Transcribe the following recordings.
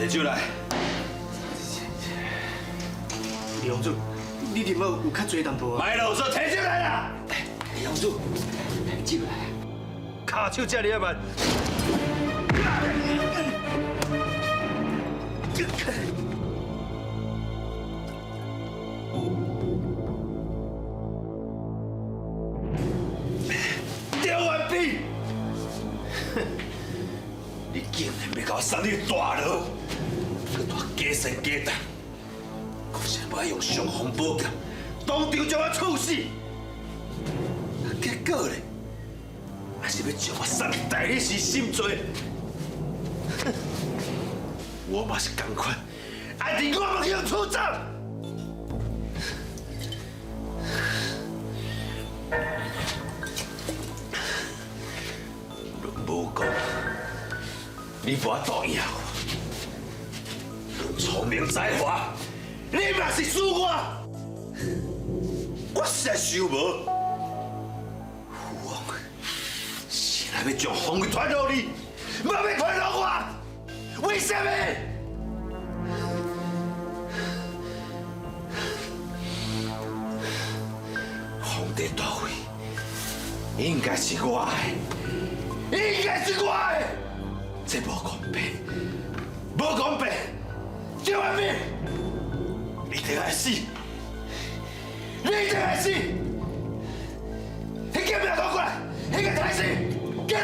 提酒來。李公主，你啉了有較濟淡薄啊？莫囉嗦，提酒來啦！李公主，酒來。跤手遮爾仔慢。廖元斌，你竟然欲共我送入大牢，閣帶假身假胆，閣想欲用尚方寶劍當場將我處死，結果咧，還是欲將我送去大理寺審罪。我嘛是仝款，愛佇我嘛去予處斬。論武功，你無法度贏我；論聰明才華，你嘛是輸我。我實在想無，父王是來欲將皇位傳予你，嘛欲傳予我，為啥物？皇帝大位應該是我的，應該是我的，這無公平，無公平！趙元斌，你一定愛死，你一定愛死！彼個命攞過來，彼個太師，過來！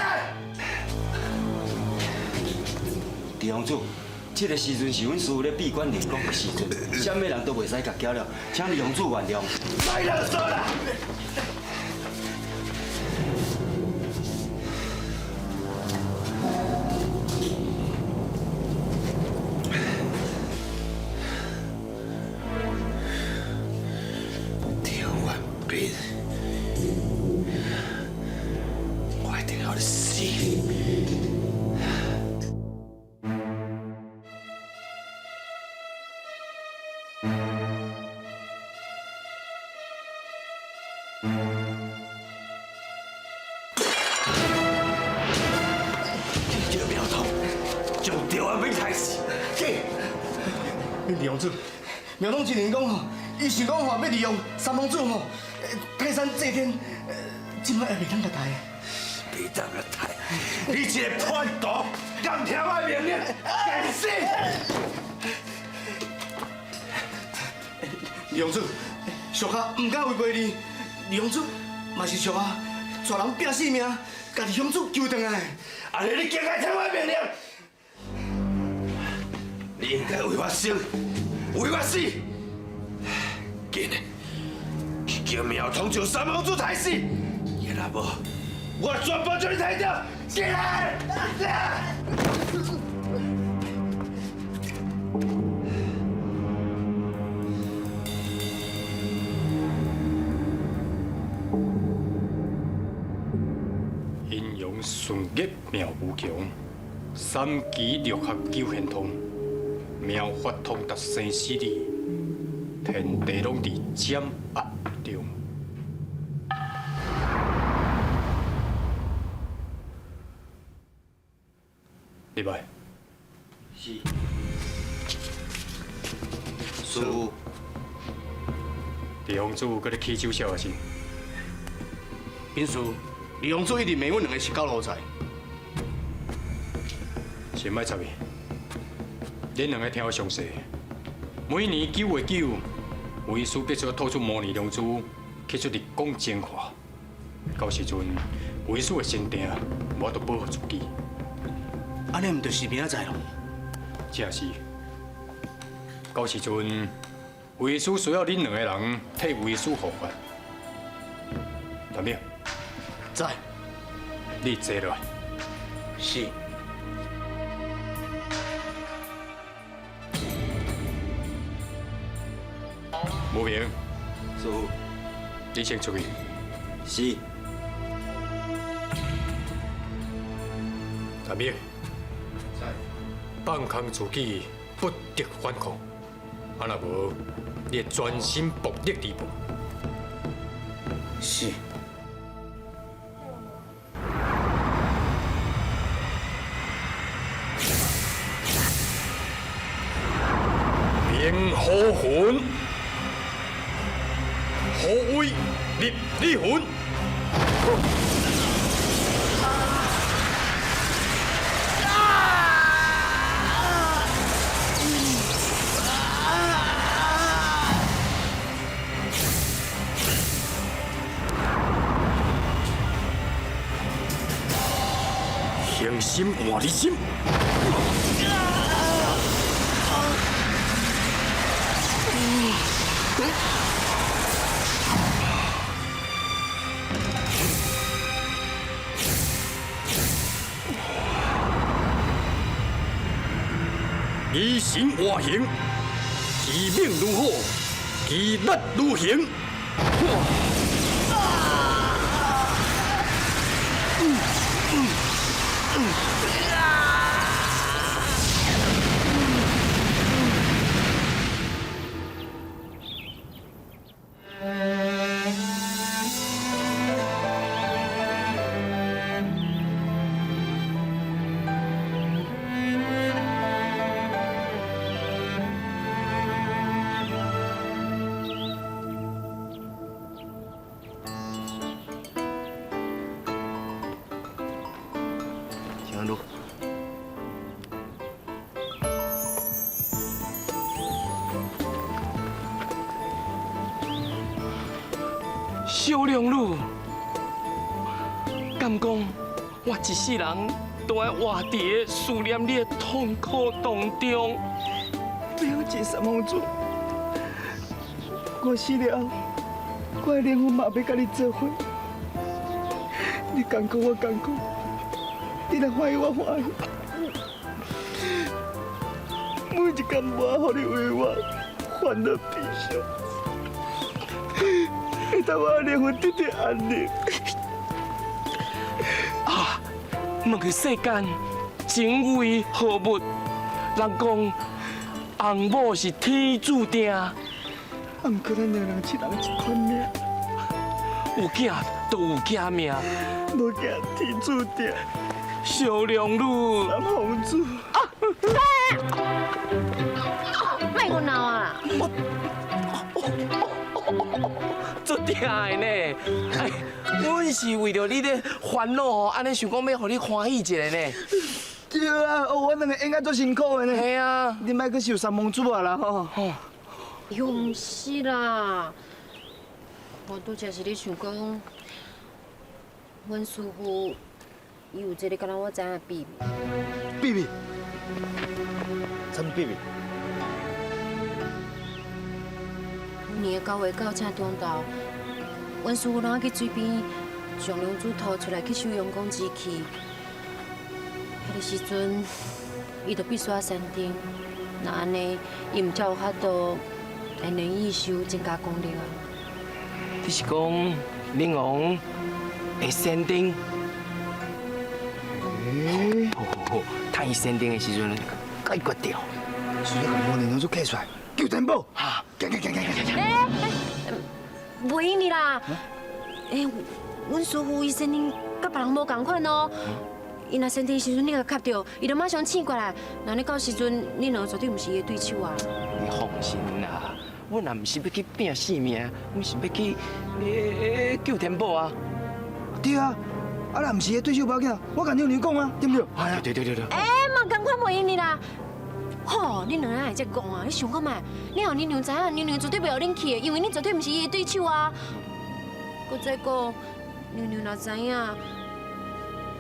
李公主，這个時陣是阮師父咧閉關練功的時陣，啥物人都袂使共攪擾，請李公主原諒。莫囉嗦啦！趙元斌，我一定予你死！你叫苗通將趙元斌害死，去！李公主，苗通之前講吼，伊想講吼欲利用三王子吼，泰山祭天，這擺還袂當共殺。袂當共殺！你這個叛徒，敢聽我命令？該死！二王子，属下毋敢违背你，二王子嘛是属下，带人拼性命，共二王子救转来。按呢，你更该听我命令。你应该为我生，为我死。紧的，去叫苗通将三王子杀死。伊若无，我全部将你杀掉。起来！阴阳顺逆妙无穷，三奇六合九玄通，妙法通达生死理，天地拢伫掌握中。入来。是。师父，二王子阁咧起手笑是？禀师，二王子一直骂阮两个是狗奴才。先莫插伊，恁两个听我详细。每年9月9，为师必须吐出魔年龙珠，去出日光精华。到时阵，为师的身定无法度保护自己。按呢毋就是明仔载咯？正是。到时阵，为师需要恁两个人替为师护法。陈明，在。你坐落来。是。无明，师父，你先出去。是。陈明，放空自己，不得反抗。啊，若无，你会全身暴力地步。是。冰火魂，何为立你魂？形心换你心。以神化形，其命如火，其力如行。请路。小龙女，敢讲我一世人都爱活伫个思念你的痛苦当中。了解三王子，我死了后，我的灵魂嘛欲佮你做伙。你艰苦我艰苦，你若欢喜我欢喜。每一工无予你为我烦恼悲伤，会当我的灵魂得到安宁。啊，问去世间情为何物？人讲翁某是天注定。啊，毋过咱两人一人一款命。有囝就有囝命，无囝天注定。小龙女，三王子。啊！莫阁闹啊！足疼的呢！哎，阮是为著你咧烦恼吼，按呢想讲欲予你欢喜一下呢。对啊，哦，阮两个演甲足辛苦的呢。嘿啊，你莫阁受三王子啊啦吼。又毋是啦，我拄才是咧想講，阮師傅伊有一个敢若我知影的秘密。秘密？啥物秘密？每年的9月9正中昼，阮師傅攏愛去水邊將龍珠吐出來去收陽光之氣。彼个時陣，伊就必須愛禪定，若按呢，伊毋才有法度來能意修增加功力啊。你是講靈王會禪定？好好好，趁伊禪定的時陣解決掉。需要共魔靈龍珠揢出來，救天寶！哈，行行行行行行。欸，袂用的啦！欸，阮師傅伊禪定佮別人無仝款哦。伊若禪定的時陣，你共磕著，伊就馬上醒過來。那你到時陣，你兩個絕對毋是伊的對手啊！你放心啦，阮也毋是欲去拼性命，阮是欲去救天寶啊！對啊，啊若毋是伊的對手無要緊，我共娘娘講啊，對毋對？對對對對。欸，嘛仝款袂用的啦！吼，恁兩个會遮戇啊？你想看覓？你予恁娘知影，恁娘絕對袂予恁去的，因為恁絕對毋是伊的對手啊！閣再講，娘娘若知影，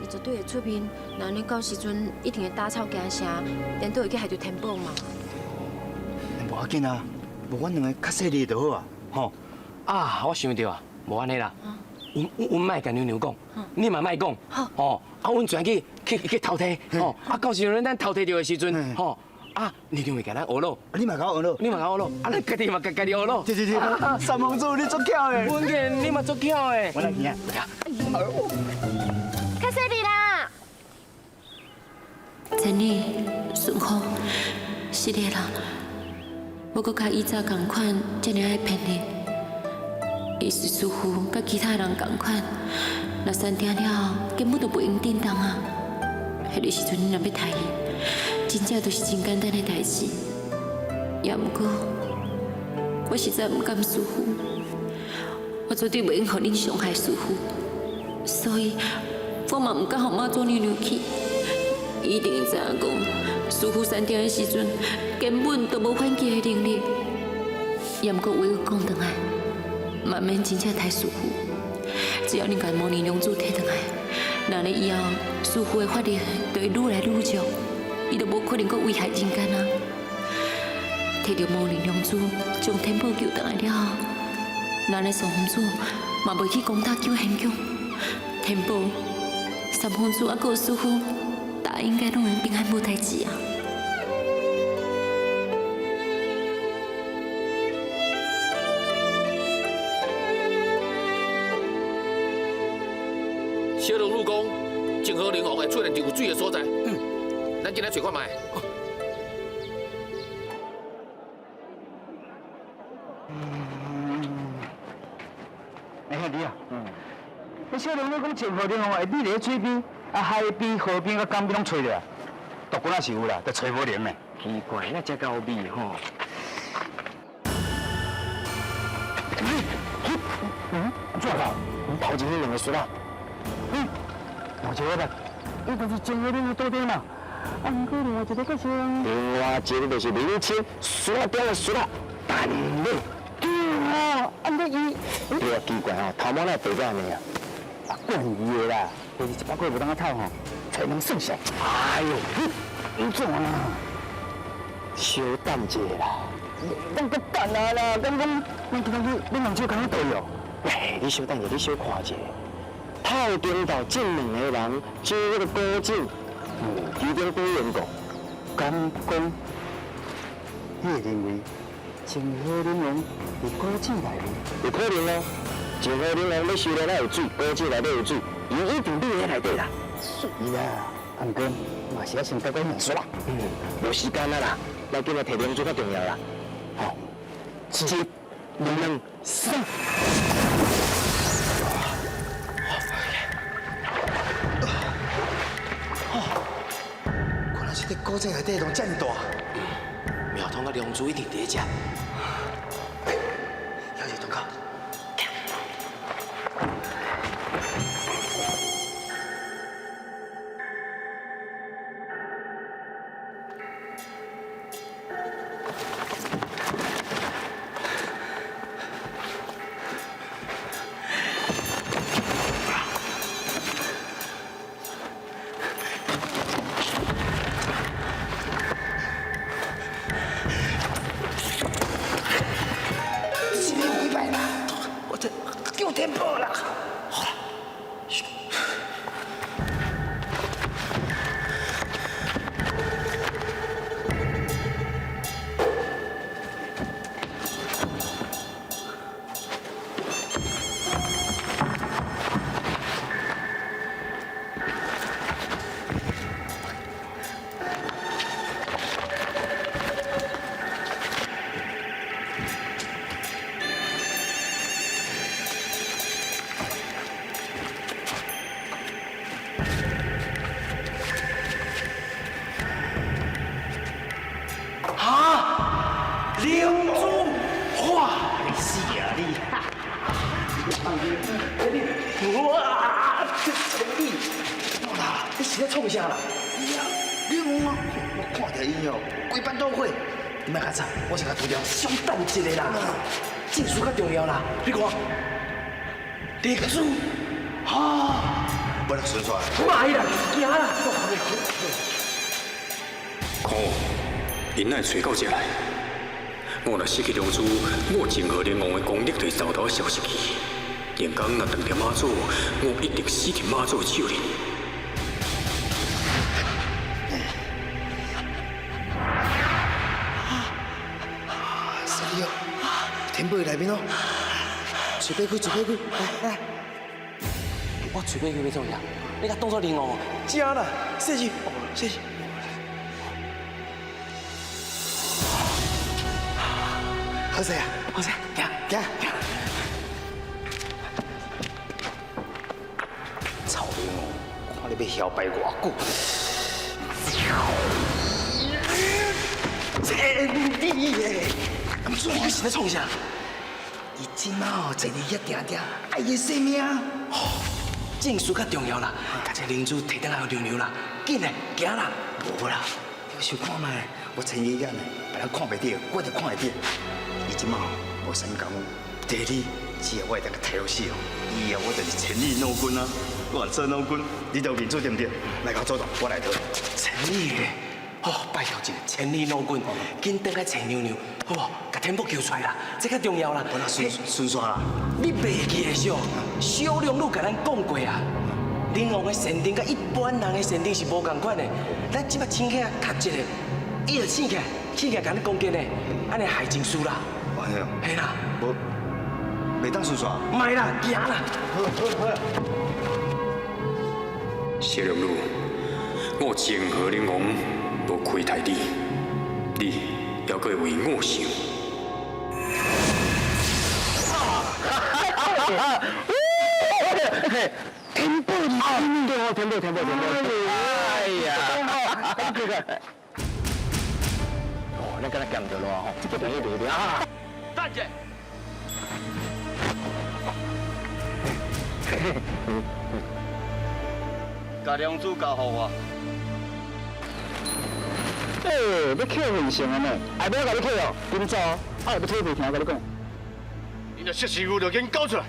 伊絕對會出面，若你到時陣一定會打草驚蛇，顛倒會去害著天寶嘛。無要緊啊，無阮兩个較細膩就好啊，吼。啊，我想著啊，無按呢啦，阮阮莫共娘娘講，你嘛莫講，吼，啊，阮全去去去偷提，吼，啊，到時陣咱偷提著的時陣，吼。啊，娘娘會共咱學咯，你嘛共我學咯，你嘛共我學咯，啊，咱家己嘛家己學咯。對對對，三公主你足巧的，文健你嘛足巧的。我來聽。較細膩啦。千里，順風，是的啦，無閣佮以前仝款，遮爾愛騙你。伊是師傅，佮其他人仝款，若禪定了後，根本就袂用振動啊。彼个時陣，你若欲刣伊，真正就是真簡單的代誌。也毋過，我實在毋甘師傅，我絕對袂用予恁傷害師傅，所以我嘛毋敢予媽祖娘娘去。伊一定會知影講，師傅禪定的時陣根本就無反擊的能力。也毋過話閣講轉來，嘛免真正刣師傅，只要恁共魔力龍珠提轉來，那呢以後師傅的法力就會愈來愈弱，伊就無可能閣危害人間啊。提著魔力龍珠將天寶救轉來了後，咱的三皇子嘛袂去攻打九玄宮，天寶、三皇子猶閣有師傅，大家應該攏會平安無代誌啊。小龍女講，涠河靈王會出現佇有水的所在。嗯，咱進來揣看覓。哎，兄弟啊，彼小龍女講涠河靈王會匿佇咧水邊，啊海邊、河邊佮江邊攏揣著啊，毒棍仔是有啦，但揣無靈的。奇怪，那遮夠味吼。嗯，怎啊？頭前彼兩个術仔。嗯，有一个啦，伊就是涠河靈王徒弟嘛。啊，毋過另外一个阁是。另外一個就是明清術仔中的術仔，陳美。對啊，按呢伊。對啊，奇怪吼，頭毛哪會白到按呢啊？啊，管伊的啦，就是一百塊無當啊透吼，揣人算數。哎呦，你怎啊？小等一下啦，咱閣等啊啦，敢講咱今仔日恁兩手工對哦？喂，你小等一下，你小看一下。透頂頭這兩个人做那個古井，其中幾緣故，敢講？你會認為涠河靈王佇古井內面？有可能哦。涠河靈王欲修煉才有水，古井內底有水，伊一定佇彼內底啦。是啦，毋過嘛是愛先解決問題啦。嗯，無時間啊啦，來緊來提龍珠較重要啦。好，一、兩、三。原來這个古井內底洞遮爾大，苗通佮龍珠一定佇遮。遐是洞口。哇！你死啊你！哇！这你，哇！你是咧创啥啦？你讲啊，我看著伊哦，规班都会。你莫较吵，我先共拄著。稍等一下啦，证书较重要啦。你看，地主，哈，不能顺出来。莫啦，行啦。可恶，𪜶哪会揣到遮来？我若失去良珠，我泾河灵王的功力就会偷偷消失去。连工若断著妈祖，我一定死伫妈祖手里。犀利哦，天宝内面哦，随便开，随便开，来来。我随便去欲创啥？你共当作灵王？食啦，谢谢，谢谢。好势啊，好势，行行行。臭灵王，看你欲嚣摆偌久。这你嘞，你是咧创啥？伊这马哦坐伫遐定定，爱伊性命。证书较重要啦，共这灵珠提转来予娘娘啦，紧来，行啦。无啦，你想看觅，我千里眼的，别人看袂著，我就看会著。伊这马无啥物功夫。第二，只要我会当共杀死哦，以后我就是千里老君啊！我做老君，你就认主对不对？来共做动，我来讨。千里的，哦，拜托一下，千里老君，紧转来找娘娘，好无？共天宝救出来啦，这较重要啦。我那顺顺煞啦。你袂记得小小龙女共咱讲过啊？灵王的神灯佮一般人的神灯是无仝款的。咱这摆醒起来卡一个，伊就醒起来，醒起来共你讲真的，按呢害情输啦。嘿啦，无，袂当顺煞。莫啦，行啦。好，好，好。小龙女，我泾河灵王无亏待你，你犹阁会为我想。天宝，对，天宝，天宝，天宝。哎呀，这个，哦，咱敢若兼著咯吼，这个朋友对啊。等者。共良珠交予我。欸，欲扣费成的呢，后尾共你扣哦，紧走，啊，欲退费听，共你讲。你若识时务就紧交出来。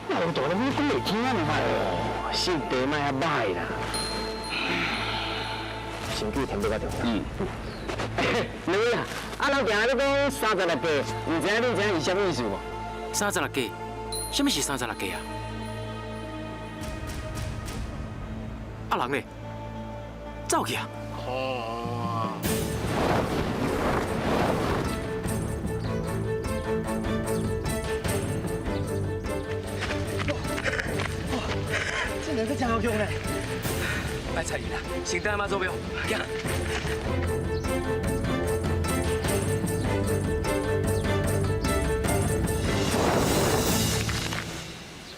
那有道理，你讲袂听呢？哦，性地莫遐歹啦，先记天宝较重要。嗯。两位啊，啊，人定咧讲36计，毋知影恁知影是啥物意思无？36计，啥物是36计啊？啊人咧，走去啊！哦。这两个真好用咧，莫睬伊啦，先等妈祖庙，行。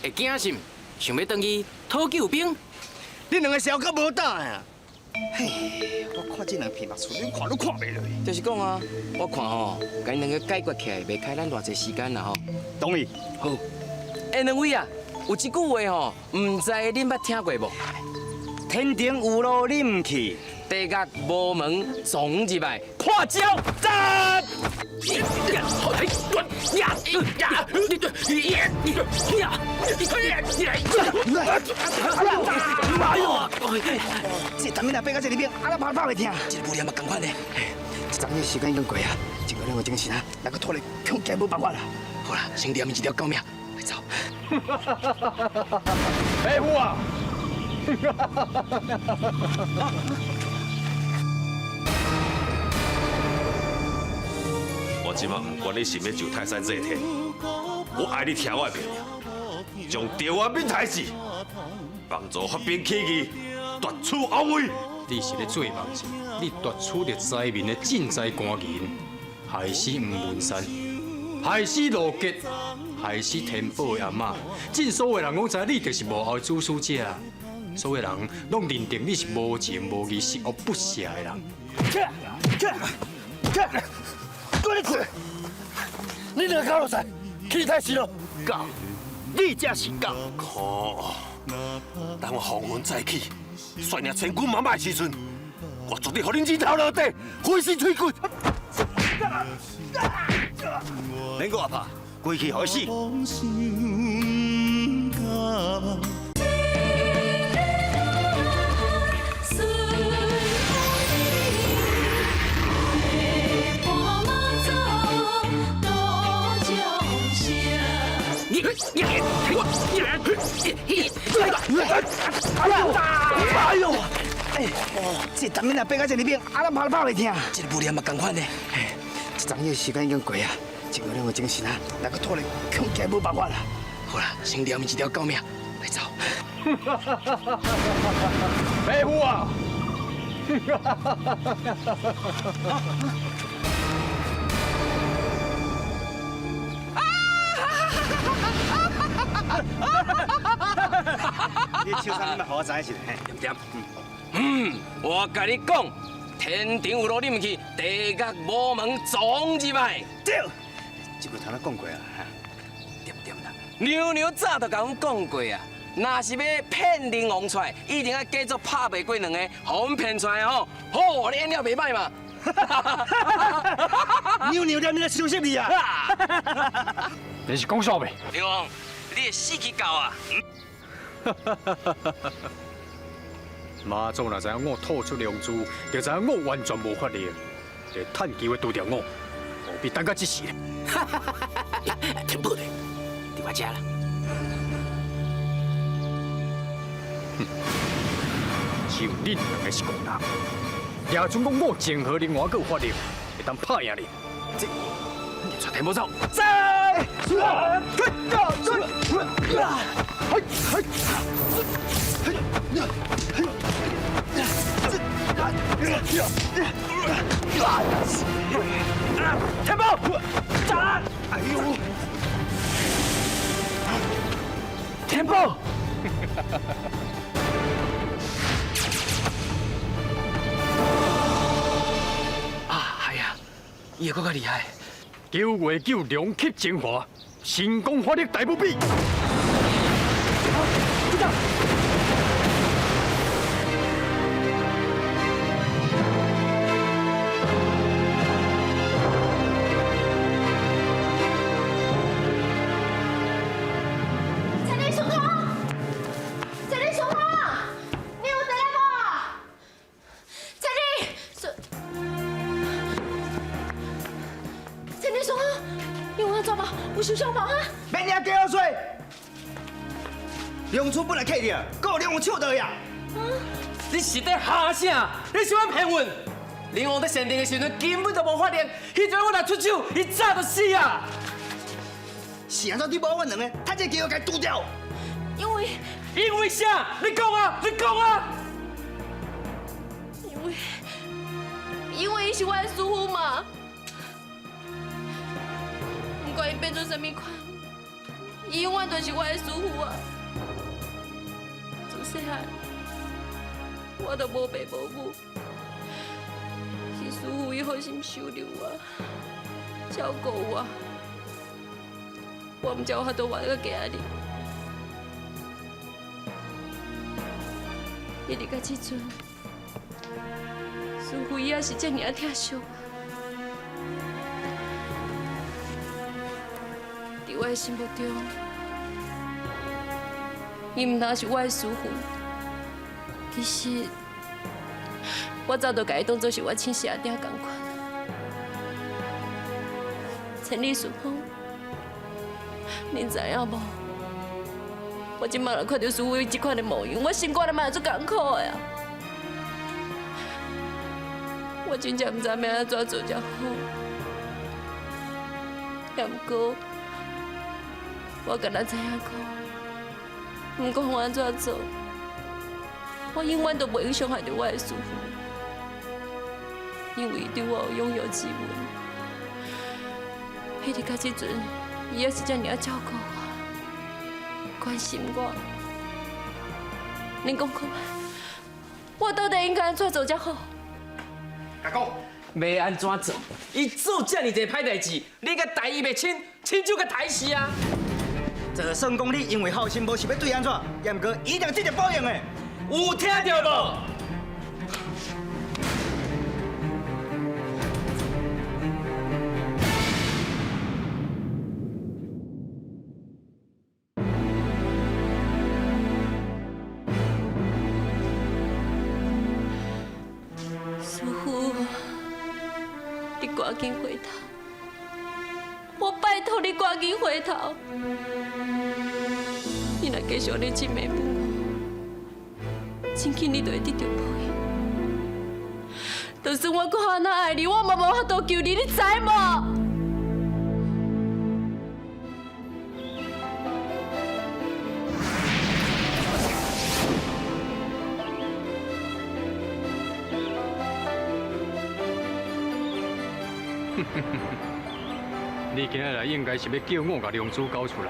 会惊是毋？想欲转去讨救兵？恁两个是犹阁无胆啊！嘿，我看这两片目厝，恁看都看袂落。就是讲啊，我看吼，共𪜶两个解决起来，袂开咱偌济时间啦吼。同意。好。欸，两位啊，有一句话吼，毋知恁捌听过无？天庭有路你毋去，地狱无门撞入来，看招！赞！这当面若变到这里边，阿拉拍拍袂听。这个无聊嘛，仝款的。这昨日时间已经过啊，这个两个精神啊，那个拖来恐惊无办法啦。好啦，先念伊一条狗命，来走。白虎啊！我这马不管你是欲上泰山祭天，我爱你听我的命令，将赵元敏杀死，帮助发兵起义，夺取王位。你是咧做梦是？你夺取着灾民的赈灾官银，害死黄文山，害死罗杰，害死天宝的阿嬷。正所谓人讲知你就是幕后的主使者，所有人拢认定你是无情无义、十恶不赦的人。去去去，过来滚！你你两个搞落来，去太时咯。狗，你才是狗。靠！当我黄昏再起，率领千军万马的时阵，我绝对予恁人头落地，粉身碎骨。免阁阿拍，规气予伊死。哎呦！哎，这当面若变到这尔猛，啊，咱拍都拍袂疼。这个武力嘛仝款呢。这阵的时间已经过啊，这个两个精神啊，若阁拖咧，恐惊无办法啦。好啦，先抓伊一条狗命，来走。白虎啊！你笑啥？你嘛，予我知影一下。点点。嗯，我共你讲，天庭有路你毋去，地狱无门总入来。对，这句头仔讲过啊。点点啦，娘娘早就共阮讲过啊，若是欲骗灵王出来，一定爱假作拍袂过两个，予阮骗出来吼。好，你演了袂歹嘛。娘娘念你来收拾你啊！你是讲啥袂？灵王，你的死期到啊！妈祖若知影我吐出龙珠，就知影我完全无法力，就趁机会除掉我，何必等到这时呢？天宝咧，伫我遮啦。哼，只有恁两个是戆人，也准讲我泾河灵王阁有法力，会当拍赢你。这，你带天宝走。走！天宝，斩！哎呦！天宝！啊，系啊，伊会阁较厉害。9月9龙吸精华，神功法力大无比。千里孙悟空，千里孙悟空，你有伫咧无？千里孙，千里孙悟空，你有安怎无？有受伤无哈？免遐计较水，龙珠本来客着，阁有龙王手倒呀。你是咧哈啥？你想欲骗阮？灵王伫仙庭的时阵根本就无法力，彼阵我若出手，伊早就死啊！是按怎你无阮两个，趁这个机会共伊除掉？因为因为啥？你讲啊！你讲啊！因为伊是我的师父嘛。不管伊变做啥物款，伊永远都是我的师父啊。自细汉，我都无爸无母，是师父伊好心收留我，照顾我。我毋知有法度活到今日，一直到这阵，师父伊也是这尔疼惜我。伫我的心目中，伊毋但是我的师父，其实我早就共伊当作是我亲生阿爹仝款。千里顺风，恁知影无？我这摆若看著师父伊这款的模样，我心肝内嘛会足艰苦的啊！我真正毋知欲按怎做才好。也毋过，我敢若知影讲，毋管我按怎做，我永远都袂用伤害著我的师父，因为伊对我有养育之恩。一直到这阵，伊也是这尔照顾我，关心我。恁讲看觅，我到底应该按怎做才好？阿公，欲按怎做？伊做遮爾濟歹代誌，你共待伊袂親，親手共刣死啊！就算講你因為孝心無想欲對伊按怎，也毋過一定得著報應的。有聽著無？師父，你趕緊回頭，我拜託你趕緊回頭。你若繼續按呢這暝分我，真緊你就會得著報應。就算我閣按怎愛你，我嘛無法度救你，你知無？你今日來應該是欲叫我共龍珠交出來，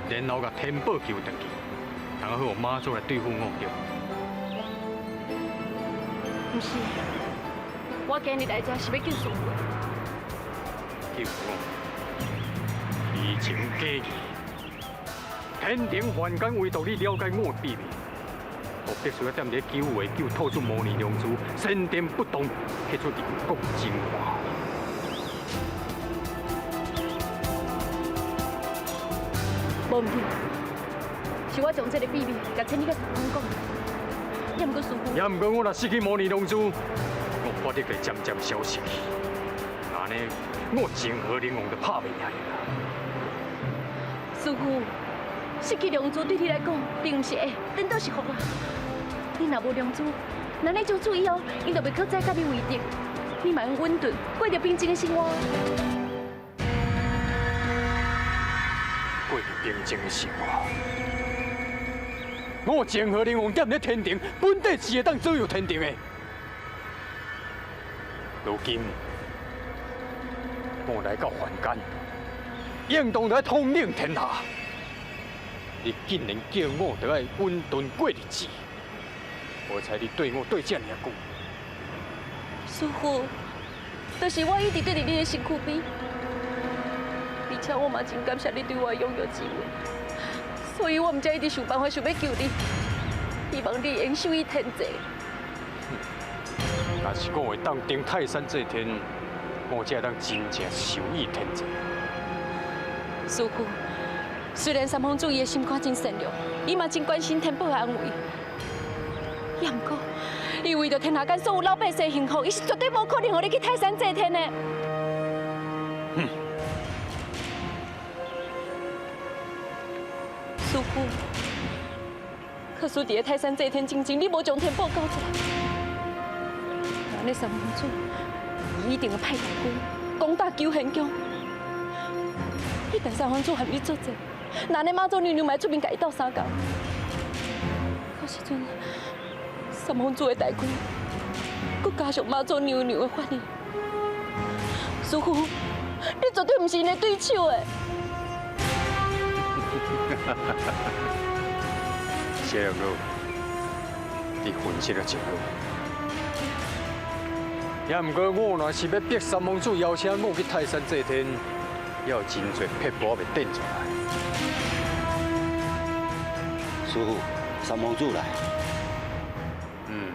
然後共天寶救轉去，通好予媽祖來對付我對。毋是，我今日來遮是欲救師父。救我？虛情假意，天庭凡間唯獨你了解我的秘密，我必須要踮佇9月9吐出魔女龍珠，仙天不動，刻出人國精華。無毋對，是我將這个秘密共千里佮三公講，也毋過師父。也毋過我若失去魔女龍珠，我法力會漸漸消失去，按呢我楨河靈王就拍袂贏伊啦。師父，失去龍珠對你來講，並毋是禍，顛倒是福啦。你若無龍珠，那你從此以後，𪜶就袂閣再佮你為敵，你嘛用穩頓過著平靜的生活。過著平靜的生活。我楨河靈王踮咧天庭，本底是會當左右天庭的。如今我來到凡間，應當來統領天下。你竟然叫我著愛穩頓過日子，無彩你對我對這爾久。師父，就是我一直綴佇你的身軀邊。而且我嘛真感謝你對我的養育之恩，所以我毋才一直想辦法想欲救你，希望你會用受益天濟。若是講會當登泰山祭天，我才會當真正受益天濟。師父，雖然三皇子伊的心肝真善良，伊嘛真關心天寶的安危，也毋過，伊為著天下間所有老百姓幸福，伊是絕對無可能予你去泰山祭天的。哼！師父，可是佇咧泰山祭天之前，你無將天寶交出來，按呢三皇子，伊一定會派大軍攻打九玄宮。一旦三皇子和你作戰，那呢媽祖娘娘嘛會出面共伊鬥相共。到時陣，三皇子的大軍，閣加上媽祖娘娘的反應，師父，你絕對毋是𪜶的對手的。謝良女，你分析得真好。也毋過，我若是欲逼三皇子邀請我去泰山祭天，也有真濟撇步未變出來。師父，三皇子來。嗯，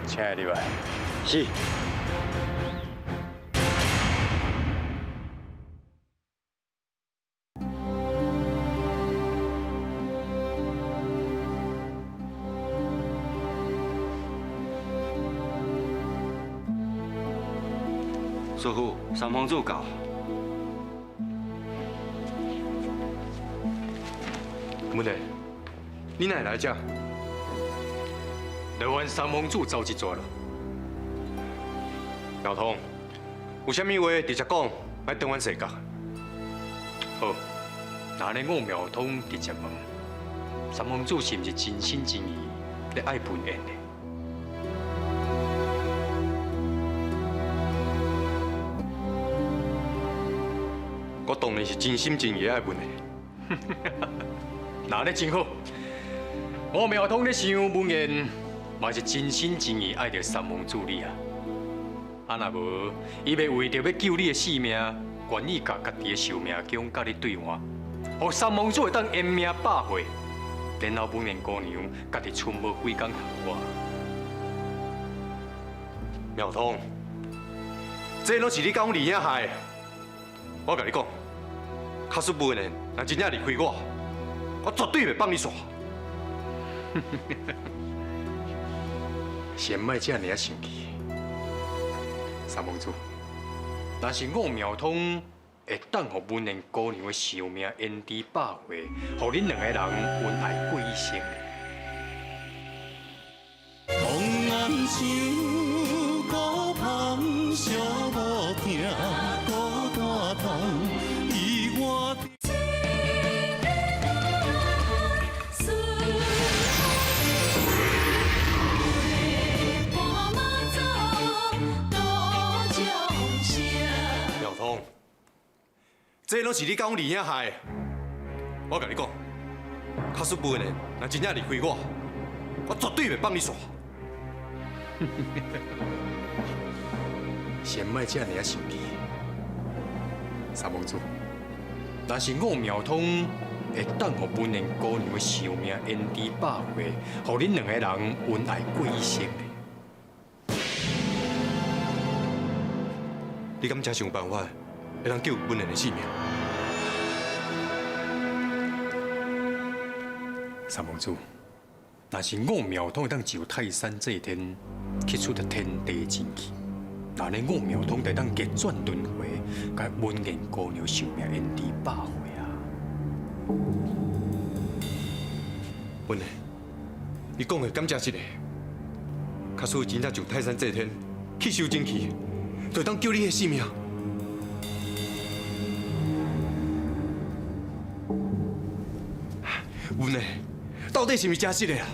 請伊入來。是。師父，三皇子到。文丽，你哪會來這？劳烦三皇子走一逝了。老通，有啥物話直接講，莫轉彎踅角。好，那呢我苗通直接問，三皇子是毋是真心真意咧愛文燕的？我當然是真心真意愛文的。那呢真好，我苗通咧想文燕，嘛是真心真意愛著三皇子你啊。啊若無，伊袂為著欲救你的性命，願意共家己的壽命姜佮你對換，予三王子會當延命百歲，然後文燕姑娘家己賰無幾工頭我。苗通，這攏是你佮阮二兄害的。我共你講，假使文燕若真正離開我，我絕對袂放你煞。先莫遮爾仔生氣，三王子，若是五苗通會當予文燕姑娘的壽命延遲百歲，予恁兩個人恩愛過一生。苗通，這攏是你佮阮二兄害的。我共你講，假使文燕若真正離開我，我絕對袂放你煞。先莫遮爾仔生氣，三王子，若是五苗通會當予文燕姑娘的壽命延遲百歲，予恁兩個人恩愛過一生。你敢真想有辦法會當救文燕的性命？三王子，若是五苗通會當就泰山祭天，去取著天地真氣，那呢五苗通就會當逆轉輪迴，共文燕姑娘壽命延遲百歲啊！文燕，你講的敢真實的？假使真正就泰山祭天去修真氣，就會當救你的性命。文燕，到底是毋是真實的啊？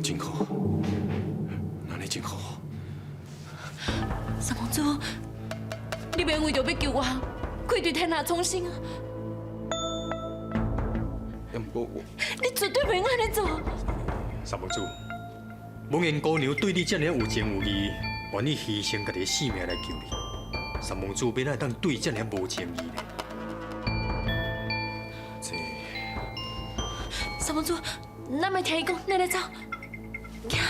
真好，那呢真好。三王子，你免為著欲救我，愧對天下蒼生啊！毋過我，你絕對袂按呢做。三王子，文燕姑娘對你遮爾有情有義，願意犧牲家己的性命來救你。三王子欲哪會當對遮爾無情義呢？這三王子，咱莫聽伊講，咱來走。行。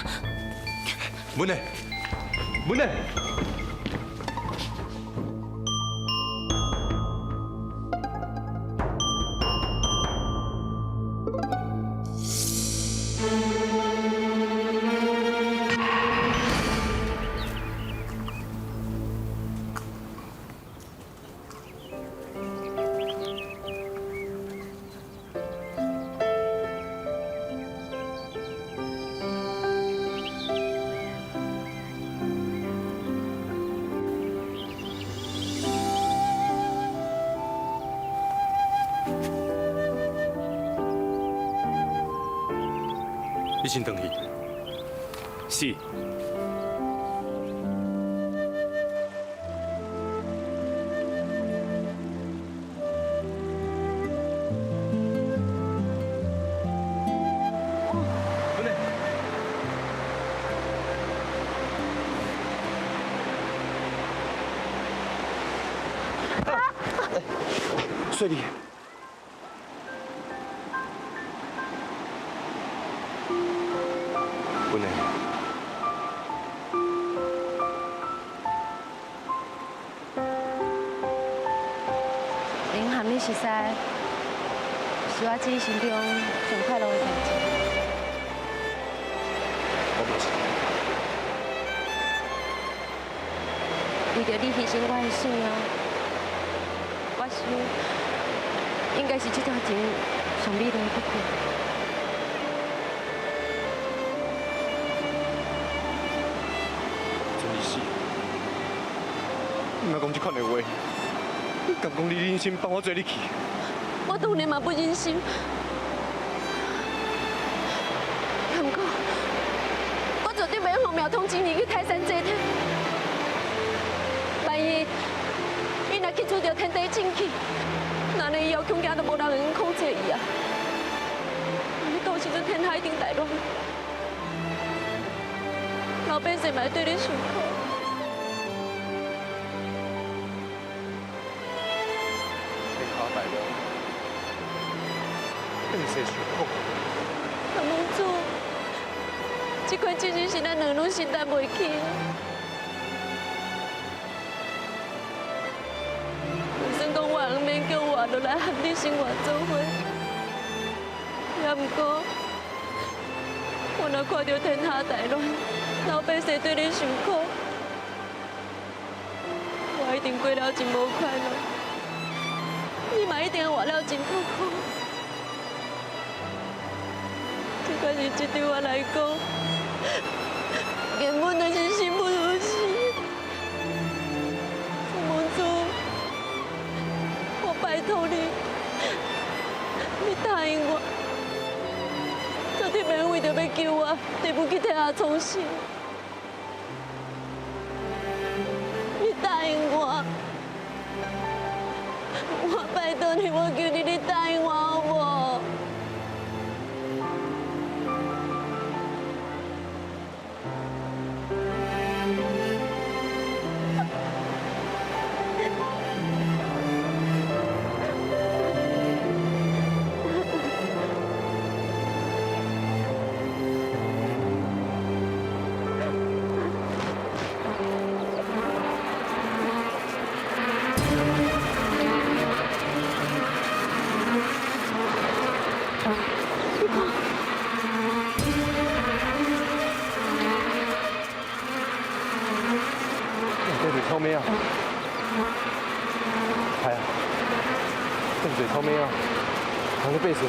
文燕，文燕。你先轉去。是。文燕，雪莉。文燕，能和你熟似，是我這一生中上快樂的代誌。我嘛是。為著你犧牲我的性命，我想應該是這段情上美麗的結局。毋通講這款的話，敢講你忍心放我做你去？我當然嘛不忍心，不過我絕對袂予苗通真兒去泰山祭天。萬一伊若去取著天地真氣，那呢以後恐驚都無人會用控制伊啊！按呢到時，时阵天下一定大乱，老百姓嘛会对你受苦。天下大乱，百姓受苦。三公主，这款情形是咱两个拢承担袂起。就算讲我毋免叫活落来和你生活做伙，也毋过，我若看著天下大乱，老百姓对你受苦，我一定过了真无快乐，你嘛一定活了真痛苦。这款日子对我来讲，根本就是生不如死。三公主，我拜托你，你答应我，绝对袂为著欲救我，就不去天下苍生。你答应我，我拜托你，我求你，你答應我好無？臭妹啊！系啊，这么济臭妹啊，人咧百姓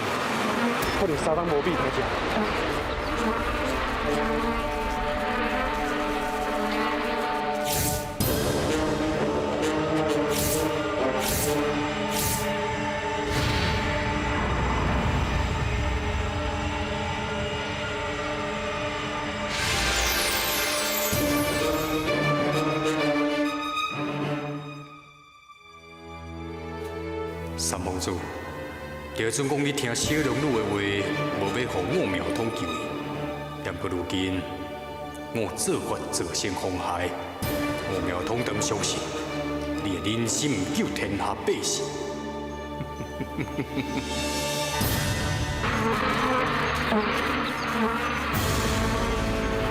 可能三冬无米通食。三公主，就算讲你听小龙女的话，无欲予五苗通救伊，但过如今我做法造成风害，五苗通当相信你会忍心毋救天下百姓？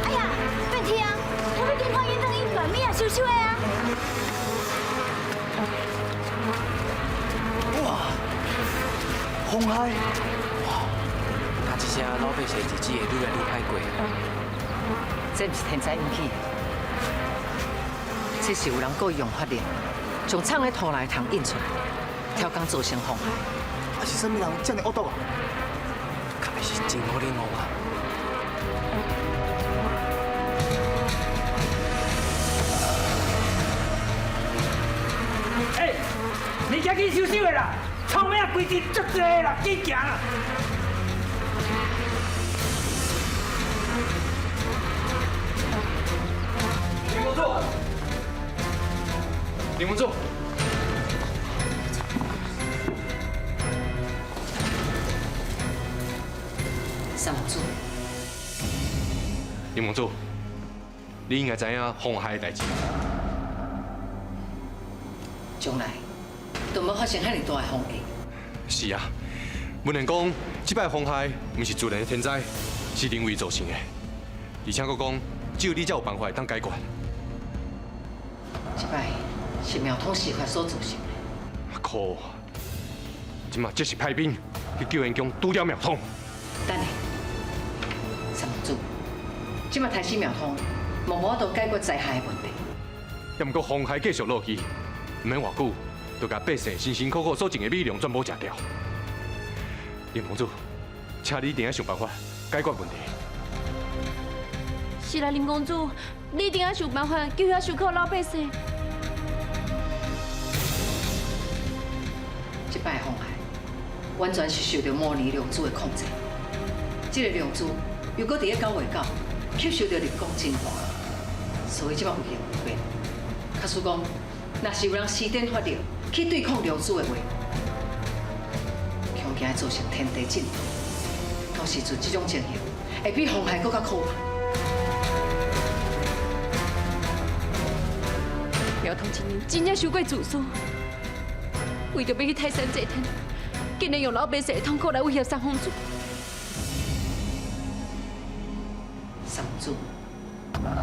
哎呀，变天，我欲紧看𪜶转去把物仔收收的啊！哇，风害！哇，听这声老百姓日子会愈来愈歹过。这毋是天灾引起的，这是有人故意用法力，将藏咧土内糖印出来，挑工造成风害。啊，是啥物人遮尔恶毒啊？敢会是真好恁王啊？欸，你赶紧收收的啦！臭妹仔规日足济啦，紧行啦！林公主，林公主，三公主，林公主，你应该知影风害的代志。将来都无发生遐尔大的风害。是啊，文言讲，这摆风害毋是自然的天灾，是人为造成的。而且阁讲，只有你才有办法会当解决。这摆是苗通施法所造成的。可恶！这马这是派兵去救援宫拄掉苗通。等下，三公主，这马杀死苗通，无法度解决灾害的问题。也毋过风害继续落去，毋免偌久，就共百姓辛辛苦苦所种的米粮全部食掉。林公主，请你一定要想办法解决问题。是啦，林公主，你一定要想办法救遐受苦的老百姓。这摆风害完全是受著魔尼量子的控制。这个量子又阁伫咧9月9吸收著日光精华，所以这摆有形有变。假使讲，若是有人施展法力去对抗量子的话，恐惊会造成天地震动，到到时阵这种情形会比风害阁较可怕。苗通真人真正伤过自私，为著欲去泰山祭天，竟然用老百姓的痛苦来威胁三皇子。三皇子，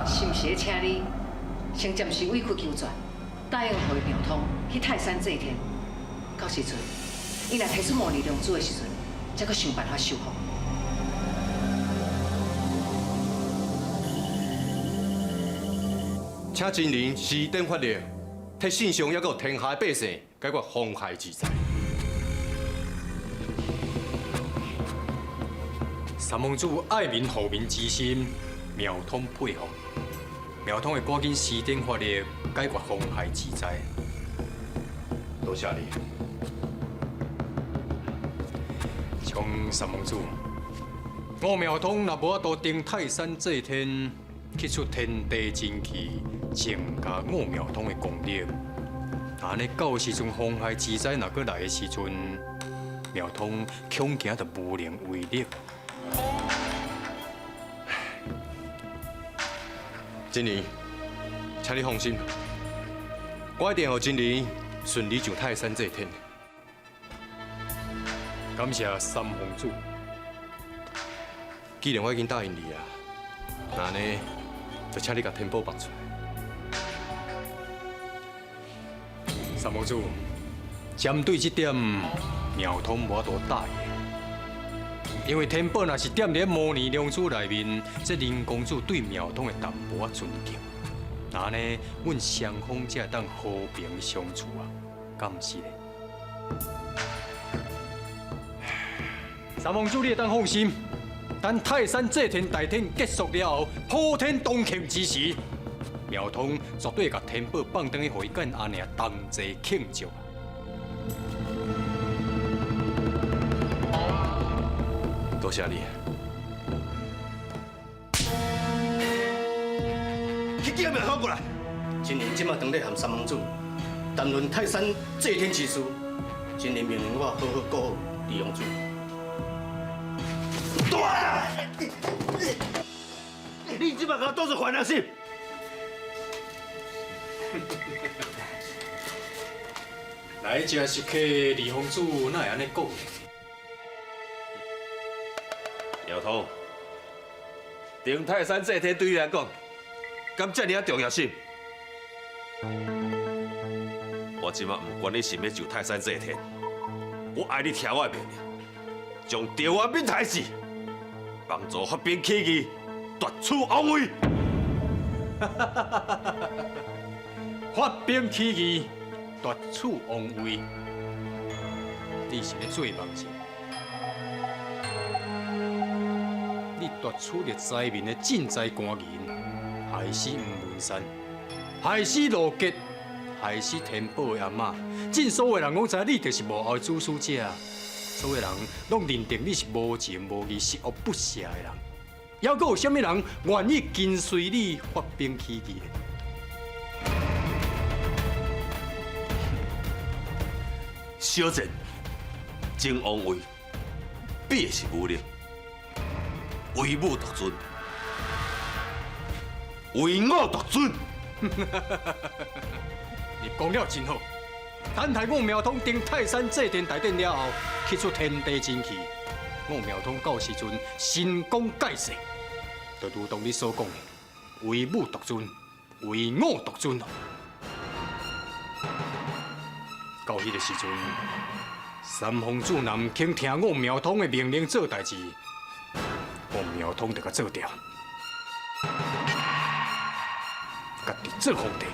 是毋是咧请你先暂时委曲求全，答应予苗通去泰山祭天？到时阵，伊若提出模拟龙珠的时阵，才阁想办法收复。请真人施展法力，替圣上犹阁有天下的百姓解决风害之灾。三皇子爱民护民之心，苗通佩服。苗通会赶紧施展法力，解决风害之灾。多谢你。像三皇子，我苗通若无法度登泰山祭天，去出天地真气，增加我苗通的功力。按呢到时阵风害之灾若阁来的时阵，苗通恐惊就无能为力。真人，请你放心，我一定予真人顺利上泰山祭天。感谢三皇子。既然我已经答应你啊，那呢，就请你共天宝放出来。三皇子，针对这点，苗通无法度答应。因为天宝若是踮伫摩尼龙珠内面，这林公子对苗通会淡薄仔尊敬，那呢，阮双方才会当和平相处啊，敢毋是咧？三皇子，你会当放心，等泰山祭天大典结束了后，普天同庆之时，苗通绝对会共天宝放转去，予伊佮阿娘同齐庆祝。多谢你。去叫苗通过来。真人这马当咧和三皇子谈论泰山祭天之事，真人命令我好好顾好李王子。大你这马共我当作犯人是？来这时刻，李皇子哪会按呢讲？姚通，登泰山祭天对你来讲，敢这尔仔重要是？我这马不管你是欲上泰山祭天，我爱你听我的命令，将赵元敏杀死，帮助发兵起义，夺取王位。发兵起义，夺取王位，你是咧做梦是？你夺取着灾民的赈灾官银，害死黄文山，害死罗杰，害死天宝的阿嬷。真所有人拢知你就是幕后的主使者，所有人拢认定你是无情无义、十恶不赦的人。犹阁有啥物人愿意跟随你发兵起义？小战争王位，比的是武力。唯武独尊，唯我独尊。你讲了真好。等待我苗通登泰山祭天大典了后，去出天地真气，我苗通到时阵神功盖世，就如同你所讲的，唯武独尊，唯我独尊。到彼个时阵，三皇子若毋肯听我苗通的命令做代志，我苗通就共做掉，家己做皇帝。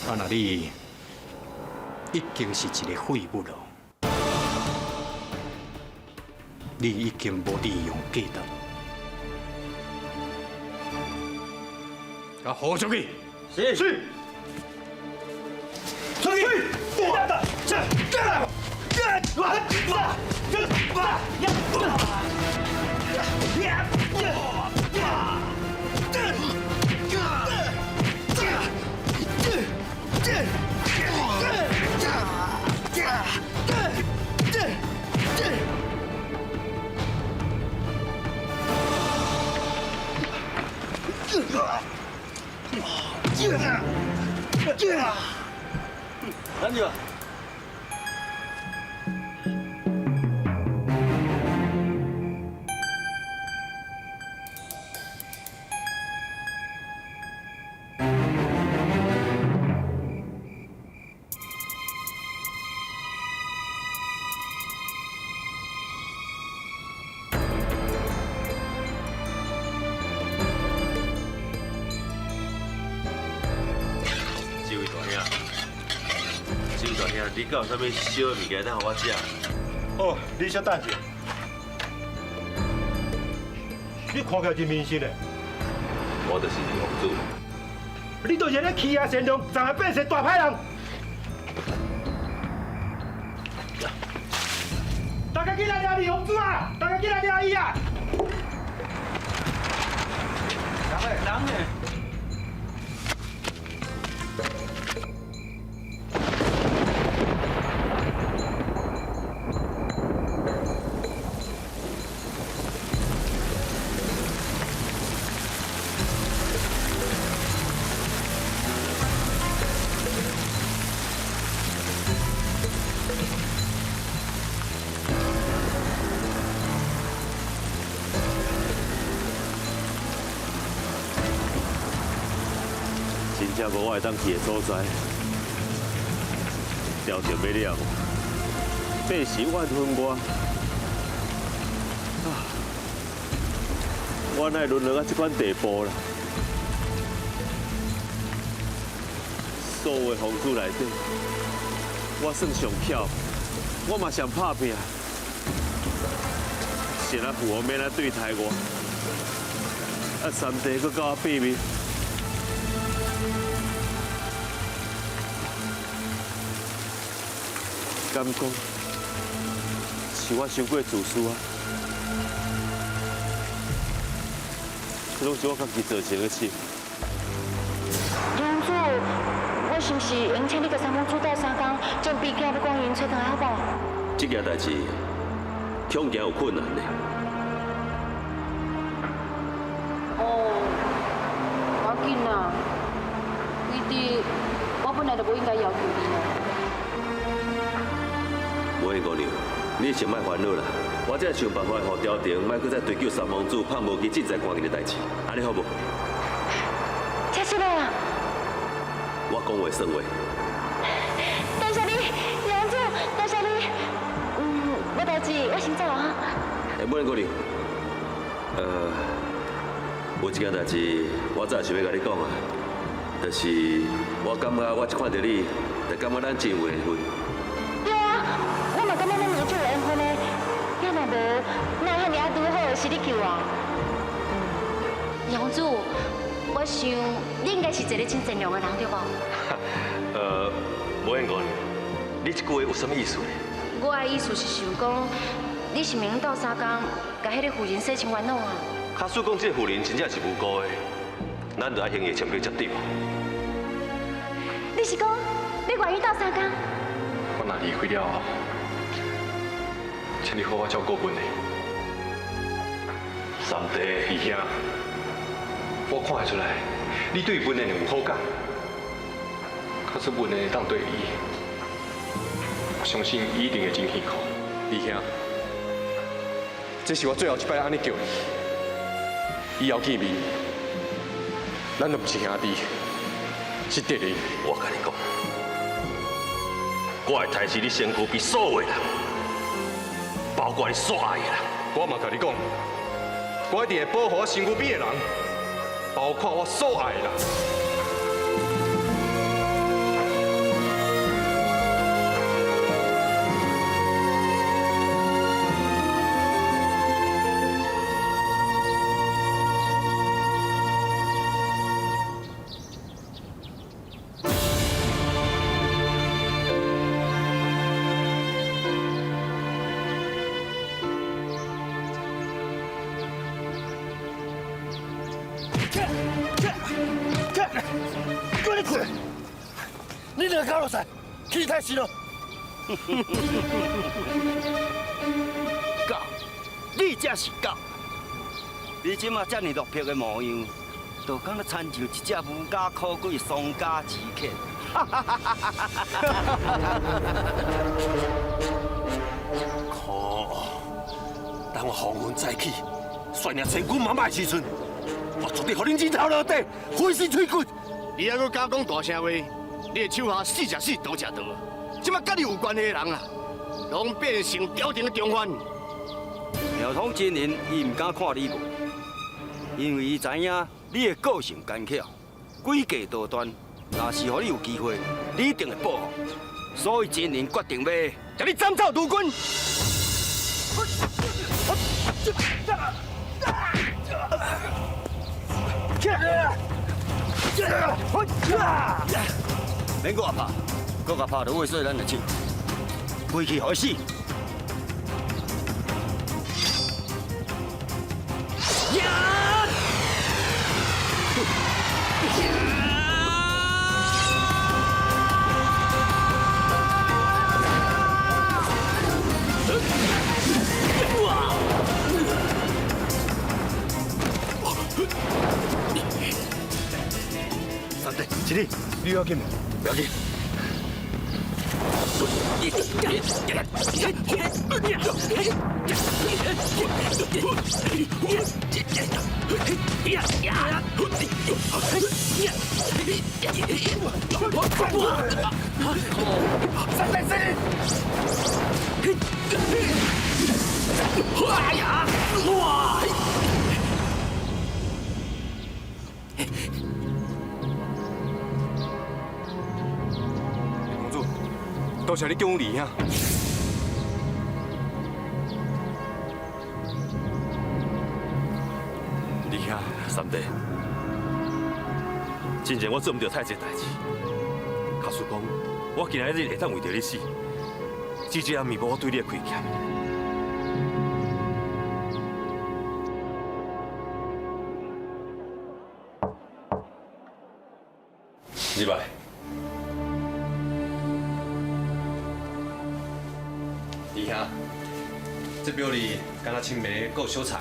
啊，若你已经是一个废物了，你已经无利用价值，共豁出去！是。是。出去！咱就。这位大兄，这位大兄，你敢有啥物烧的物件通予我食？哦，你稍等者。你看起来真面熟嘞。我就是李王子。你就是咧欺压善良、障碍百姓大歹人。大家紧来抓李王子啊！大家紧来抓伊啊！人嘞，人嘞。真正无我会当去的所在，调情欲了，百姓怨恨我，啊，我哪会沦落到这款地步啦？所有的风子内底，我算上巧，我嘛上拍拼，是啊，父王欲来对待我，啊，三弟阁佮我变面。敢讲是我伤过自私啊？这拢是我家己造成的事。杨主，我是毋是应请你佮三公主斗相共，将悲剧要讲因揣转来好无？这件代志恐惊有困难呢。哦，无要紧啦，其实我本来就无应该要求你啊。无闲姑娘，你先莫烦恼啦，我这想办法予朝廷莫阁再追究三王子拍无期进在关键的代志，按呢好无？确实啊。我讲话算话。多谢你，杨主，多谢你。嗯，无代志，我先走啊。欸，无闲姑娘，有一件代志，我早想欲共你讲啊，就是我感觉我一看著你，就感觉咱真有缘分。对啊，我嘛感觉咱两个足有缘分的，要若无，哪会遐尔仔拄好是你救我？杨主，我想你应该是一个真善良的人，对无？无闲姑娘，你这句话有啥物意思呢？我的意思是想讲，你是毋用斗相共，共彼个妇人洗清烦恼啊？假使讲这个妇人真正是无辜的，咱就爱向伊签兵接对无？你是讲你愿意斗相共？我若离开了后，请你好好照顾阮的。三弟，二兄，我看会出来，你对文燕有好感，可是文燕会当对你，我相信伊一定会真辛苦。二兄，这是我最后一摆按呢叫你，以后见面，咱就毋是兄弟，是敌人。我共你讲，我会抬起你身躯边所有的人，包括你所爱的人。我嘛共你讲，我一定会保护我身躯边的人，包括我所爱的人。过你困！你两个搞落赛，气太实了。狗，你才是狗！你这马遮尔落魄的模样，就敢若親像一隻無家可歸、喪家之犬。可惡！當我黃昏再起，率領千軍萬馬的時陣，我絕對予恁人頭落地，粉身碎骨。你還閣敢講大聲話？你的手下死食死，倒食倒。這擺佮你有關係的人啊，攏變成朝廷的重犯。苗統真人伊毋敢看你無，因為伊知影你的個性奸巧，詭計多端。若是予你有機會，你一定會報復。所以真人決定要將你斬草除根。免阁拍，阁共拍就畏缩咱的手，规气予伊死。三弟，是你，你要紧无？不要紧。三弟，是你。哎呀！哇！公主，多谢你救阮二兄。二兄，三弟，真正我做毋著太济代志。假使讲，我今仔日会当为著你死，至少也弥补我对你的亏欠。入来。二兄，这表里敢若青梅阁有小菜，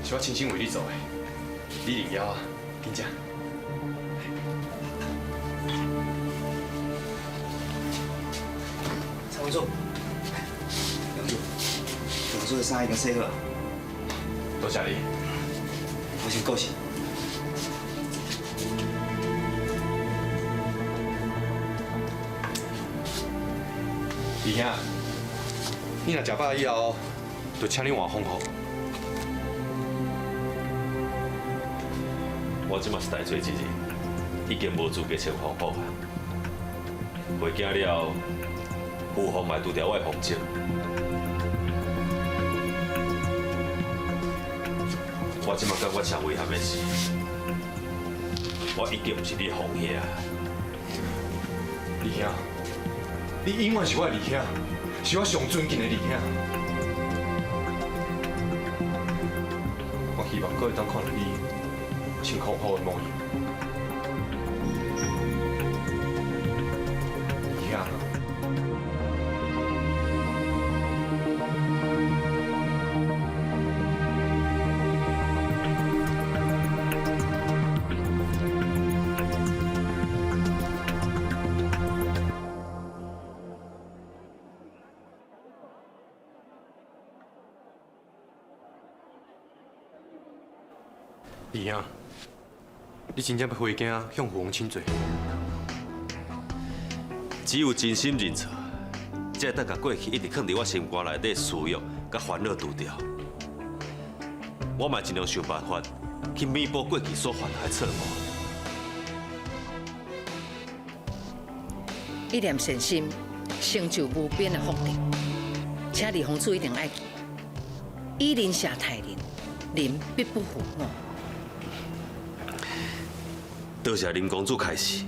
是我亲身为你做的，你认枵啊，紧食。蔡公主，公主，公主的衫已經洗好啊。多謝你。我先過去。二兄，你若食飽以後，就請你換風服。我這馬是大罪之人，已經無資格穿防服啊。袂驚了，父皇嘛會除掉我的防證。我這馬感覺上遺憾的是，我已經毋是你的皇兄。二兄，你永遠是我的二兄，是我上尊敬的二兄。我希望閣會當看到你穿防服的模樣。二兄。二兄，你真正欲回京向父王请罪？只有真心認錯，才會當共過去一直囥佇我心肝內底私欲佮煩惱除掉。我嘛盡量想辦法去彌補過去所犯下的錯誤。一念善心，成就無邊的福德，請二皇子一定愛記。以仁赦待人，人必不負我。多謝林公主開示。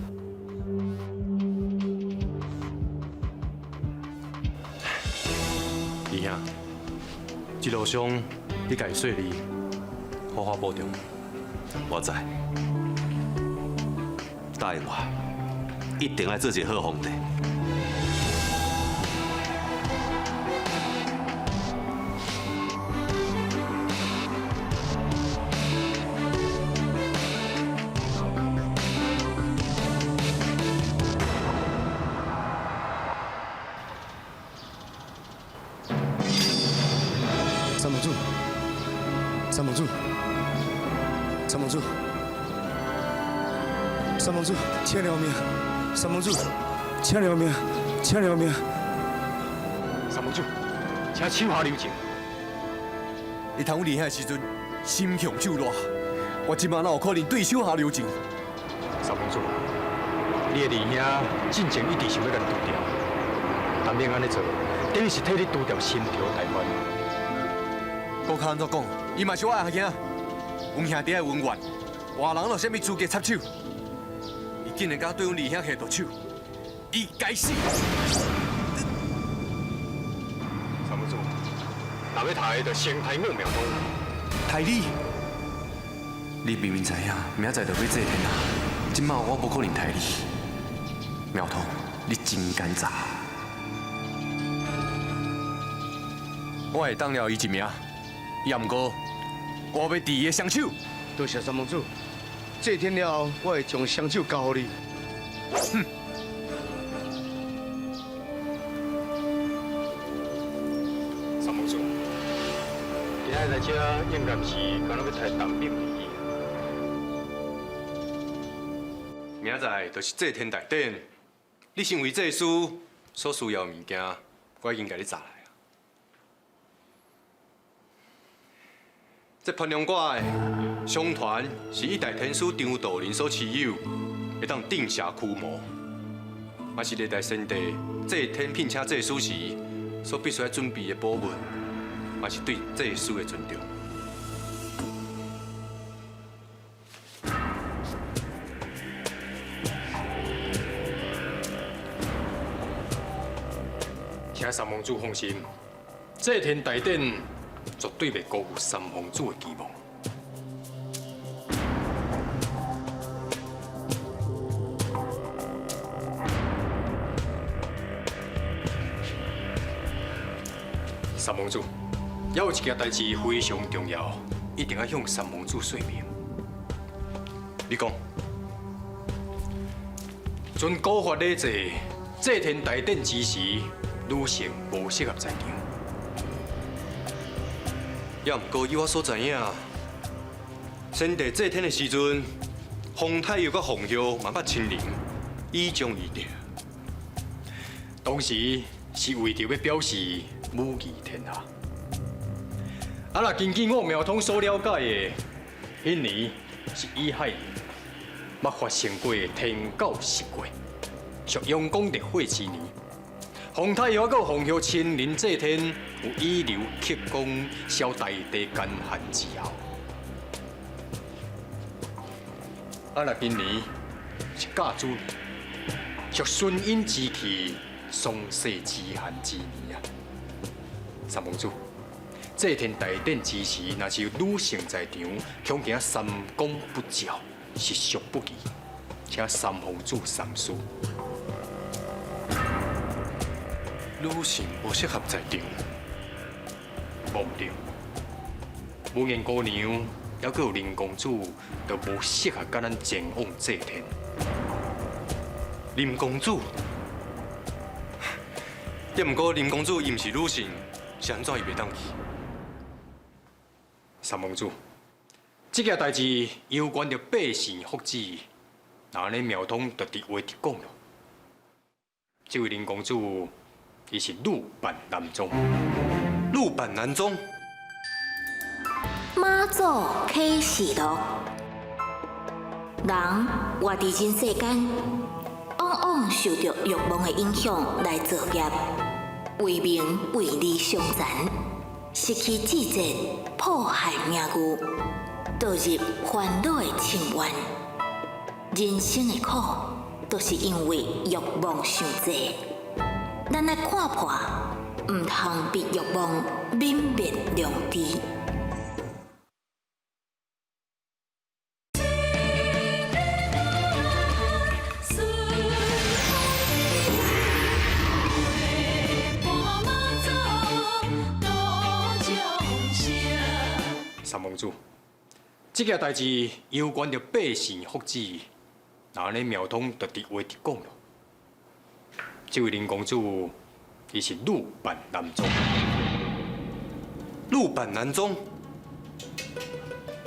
二兄，這路上你家己細膩，好好保重。我知，答應我，一定愛做一個好皇帝。三公主，三公主，三公主，请饶命！三公主，请饶命！请饶命！三公主，请手下留情。你趁阮二兄的时阵，心雄手热，我这马哪有可能对手下留情？三公主，你的二兄进前一直想欲共你除掉，但免按呢做，等于是替你除掉心头大患。阁较按怎讲，伊嘛是我的阿兄，阮兄弟的恩怨，外人有啥物资格插手？伊竟然敢对阮二兄下毒手，伊该死！三公主，若欲刣，就先刣五苗通。刣你？你明明知影，明仔载就欲祭天啊！这马我无可能刣你。苗通，你真奸诈！我会当了伊一命，也毋过我欲治伊的双手。多谢三公主，祭天了后，我会将双手交予你。哼！三公主，今仔来这应该毋是敢若欲刣陈敏而已。明仔载就是祭天大典，你身为祭司所需要的物件，我已经共你查来啊。这潘龙馆的相传是一代天师张道陵所持有，会当镇邪驱魔，嘛是历代先帝祭天聘请祭司时所必须爱准备的宝物，嘛是对祭司的尊重。请三公主放心，祭天大典绝对袂辜负三公主的期望。三公主，还有一件代志非常重要，一定要向三公主说明。你讲，遵古法礼制，祭天大典之时，女性无适合在场。也毋过以我所知影，先帝祭天的时阵，洪太后佮洪后嘛捌亲临，以彰仪德。当时是为著欲表示母仪天下。啊，若根据我苗通所了解的，彼年是乙亥年，捌发生过天狗食过，属阳光烈火之年。洪太后佮洪后亲临祭天，有以留克功，消大地干旱之效。啊，若今年是甲子年，属顺阴之气，霜雪之寒之年啊。三公主，祭天大典之时，若是有女性在场，恐惊三公不照，实属不义，请三公主三思。女性无适合在场，无毋对。武言姑娘，犹阁有林公主，都无适合佮咱前往祭天。林公主，也毋过林公主伊毋是女性，是按怎伊袂当去？三公主，这件代志攸关著百姓福祉，那按呢苗通就直话直讲咯。这位林公主，伊是女扮男装。女扮男装。妈祖启示录，人活伫人世间，往往受著欲望的影响来造业，为名为利相残，失去志节，破坏名誉，堕入烦恼的深渊。人生的苦，都是因为欲望伤济。咱爱看破，毋通被欲望泯灭良知。三公主，这件代志攸关著百姓福祉，那按呢苗通就直话直讲咯。这位林公主，伊是女扮男装。女扮男装。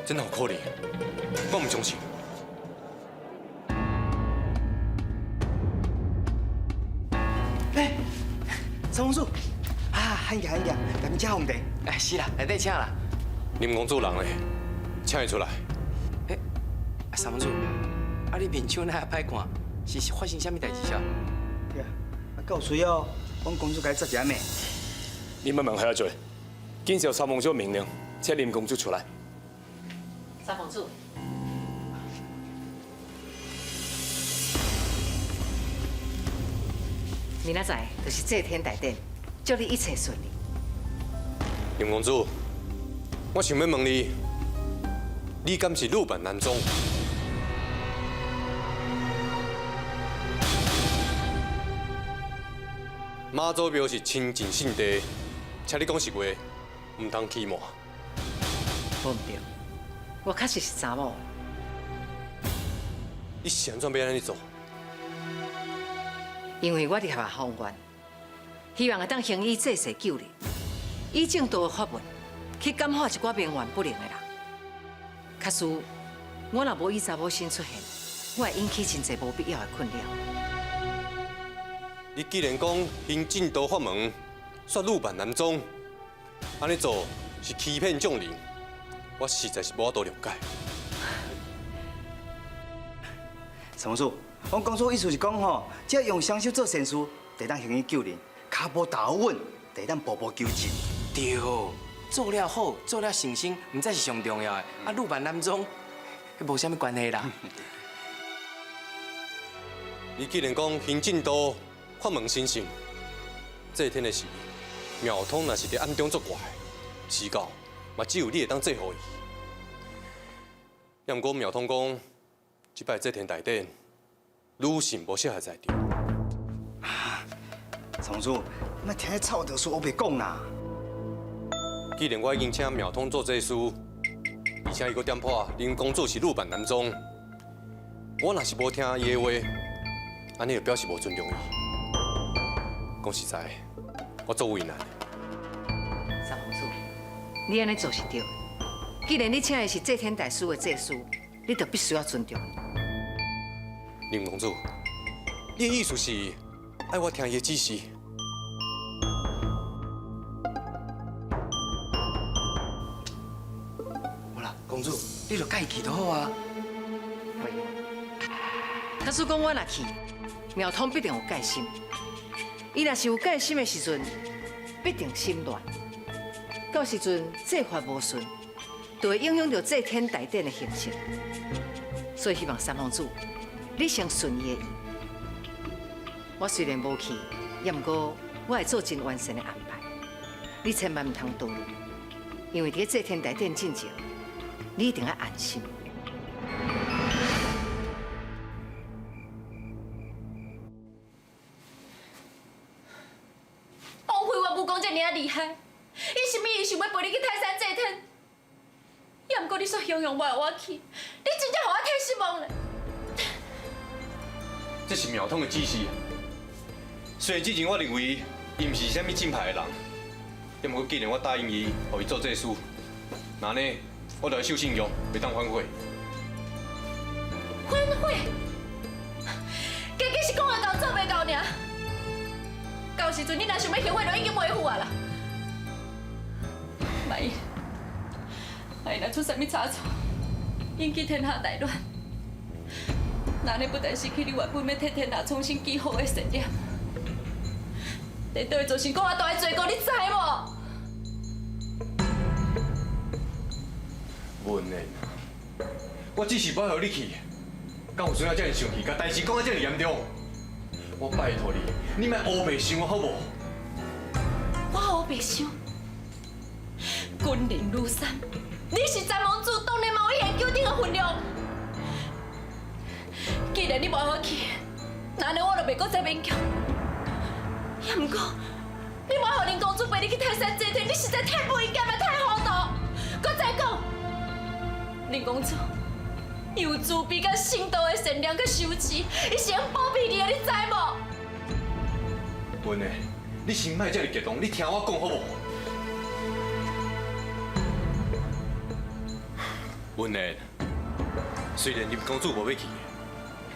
这哪有可能？我毋相信。哎，三公主，啊，汉家汉家，咱们请红茶。哎，是啦，内底请啦。林公主人咧，请伊出来。哎，三公主，啊你面相那歹看，是发生啥物代志啥？对啊，啊，够有需要，阮公主共伊扎一下命。你莫问遐济，紧照三王子命令，请林公主出来。三公主，明仔载就是祭天大典，祝你一切顺利。林公主，我想欲问你，你敢是女扮男装？妈祖庙是清净圣地，请你讲实话，毋通欺瞒。无毋对，我确实是查某。你是按怎欲按呢做？因为我伫合宏愿，希望会当行医济世救人，以正道的法门去感化一寡冥顽不灵的人。假使我若无以查某身出现，我会引起真济无必要的困扰。你既然讲行正道法门，煞女扮男装，按呢做是欺骗众人，我实在是无法度谅解。三公主，阮公主意思是讲吼，只要用双手做善事，就会当行医救人；跤步踏稳，就会当步步求进。对，做了好，做了成心，毋才是上重要的。啊，女扮男装，彼无啥物关系啦。你既然讲行正道，法门神圣，祭天的事，庙通若是伫暗中作怪，时到嘛只有你会当制服伊。也毋过庙通讲，这摆祭天大典，女性无适合在场。三公主，莫听彼臭道士乌白讲啦。既然我已经请庙通做祭师，而且伊阁点破林公主是女扮男装，我若是无听伊的话，按呢就表示无尊重伊。讲实在，我足为难的。三公主，你按呢做是对的。既然你请的是祭天大师的祭师，你就必须要尊重伊。林公主，你的意思是爱我听伊的指示？无啦，公主，你就共伊去就好啊。假使讲我若去，庙通必定有戒心。伊若是有戒心的时阵，必定心乱。到时阵祭法无顺，就会影响到祭天大典的形式。所以希望三公主，你先顺伊的意。我虽然无去，也毋过我会做真完善的安排。你千万毋通多虑，因为伫祭天大典进前，你一定爱安心。王妃我武功遮尔仔厉害，伊啥物伊想欲陪你去泰山祭天，也毋过你煞雄雄无爱我去，你真正予我太失望了。这是庙通的指示。虽然之前我认为伊毋是啥物正派的人，也毋过既然我答应伊，予伊做祭师，那呢，我就爱守信用，袂当反悔。反悔？家己是讲会到做袂到尔。到时阵你若想欲后悔，就已经袂赴啊啦。万一，万一若出啥物差错，引起天下大乱，那呢不但失去你原本欲替天下重新祈福的善念，连对会造成阁较大的罪过，你知无？文燕，我只是无爱予你去，敢有需要遮尔生气，共代志讲甲遮尔严重？我拜托你，你莫乌白想好无？我乌白想，君临如山，你是三王子，当然嘛有研究顶的分量。既然你无爱我去，那呢我就袂阁再勉强。也毋过，你无予林公主陪你去泰山祭天，你实在太不应该嘛，太糊涂。阁再讲，林公主有慈悲佮圣道的善良佮修持，伊是用保庇你的，你知无？文的，你先莫遮尔激动，你听我讲好无？文燕，虽然林公子无欲去，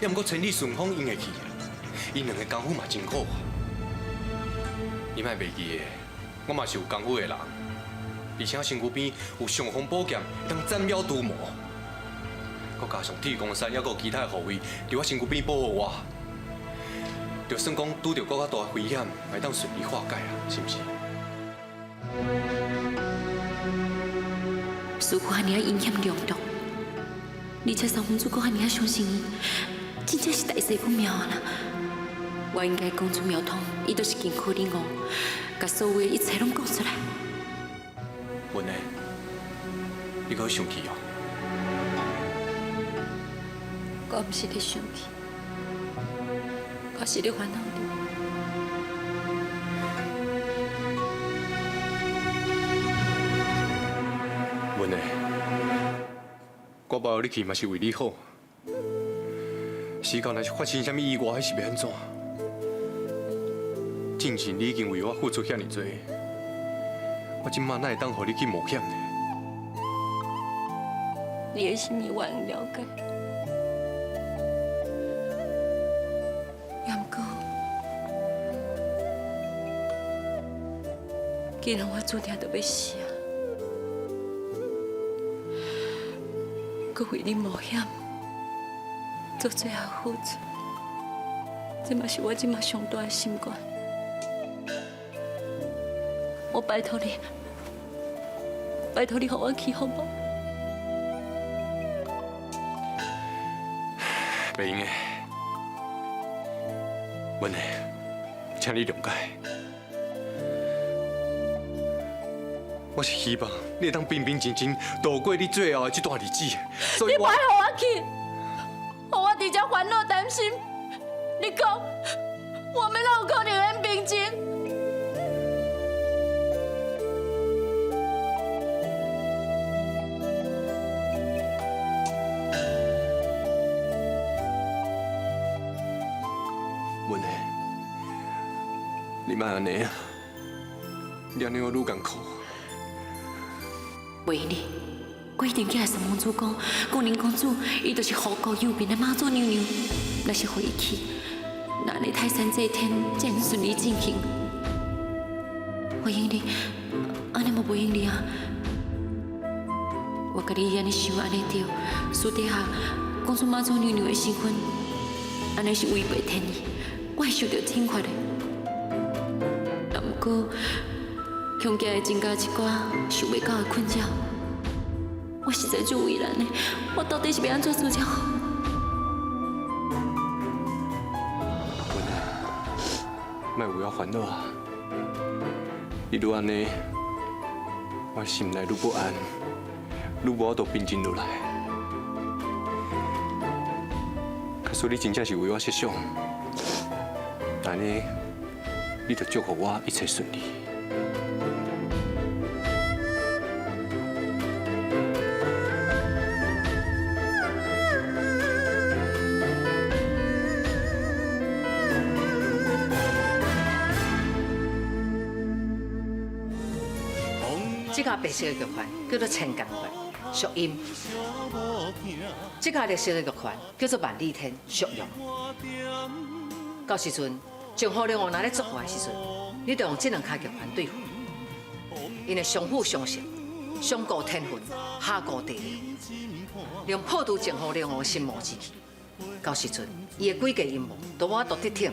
也毋过千里顺风𪜶会去，𪜶两个功夫嘛真好啊。你莫袂记得，我嘛是有功夫的人，而且身躯边有尚方宝剑，会当斩妖除魔，阁加上铁公山，犹阁有其他的护卫伫我身躯边保护我，就算讲拄著阁较大的危险，会当顺利化解啊，是毋是？师父遐尔仔阴险良毒，而且三公主阁遐尔仔相信伊，真正是大事不妙啊啦！我应该讲出苗通，伊就是金科灵王，共所有的一切拢讲出来。文的，你阁生气哦？我毋是咧生气，我是咧烦恼你。文的，我保你去嘛是为你好。时间若是发生啥物意外，彼是欲按怎？之前你已经为我付出遐尔济，我这马哪会当予你去冒险呢？你的心意我会了解，也毋过，既然我注定著欲死啊，阁为你冒险，做最后付出，这嘛是我这马上大的心愿。我拜托你，拜托你，予我去好无？袂用的，文的，请你谅解。我是希望你会当平平静静度过你最后的这段日子。所以你莫予我去，予我伫遮烦恼担心。你讲，我欲哪有可能免平静？文的，你莫按呢啊，你按呢我愈艰苦。袂用哩，我一定去共三公主讲，讲林公主伊就是祸国幽民的妈祖娘娘，若是予伊去，那按呢泰山祭天才会顺利进行。袂用哩，按呢嘛袂用哩啊！我共你按呢想按呢对，私底下讲出妈祖娘娘的身份，按呢是违背天意，我会受著惩罚的。也毋过，恐惊会增加一寡想袂到的困扰，我实在足为难的，我到底是欲按怎做才好？文的，莫为我烦恼啊！你愈按呢，我心内愈不安，愈无法度平静落来。假使你真正是为我设想，按呢，你就祝福我一切顺利。这架白色的玉环叫做千金环，属阴；这架绿色的玉环叫做万里天，属阳。到时阵，将虎龙王若咧作怪的时阵，你就用这两跤玉环对付，𪜶会相辅相成，上顾天分，下顾地力，用破除将虎龙王的心魔之气。到时阵，伊的诡计阴谋都无法度得逞。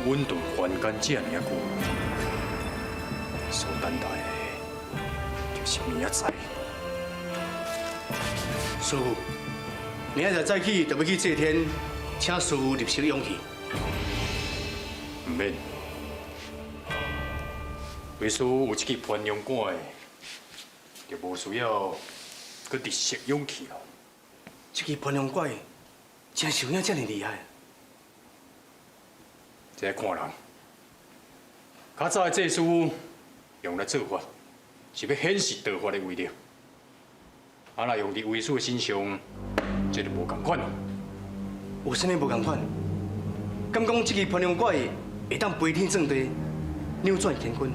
稳顿凡间这尔久，所等待的就是明仔载。师父，明仔载早起就欲去祭天，请师父入室养气。毋免，为师有一支盘龙杆的，就无需要阁直色勇气咯。这支潘龙怪真受影遮尔厉害。这看人，较早的祭司用来做法，是欲显示道法的威力。啊，若用伫巫师的身上，这就无仝款。有啥物无仝款？敢讲这支潘龙怪会当飞天遁地，扭转乾坤？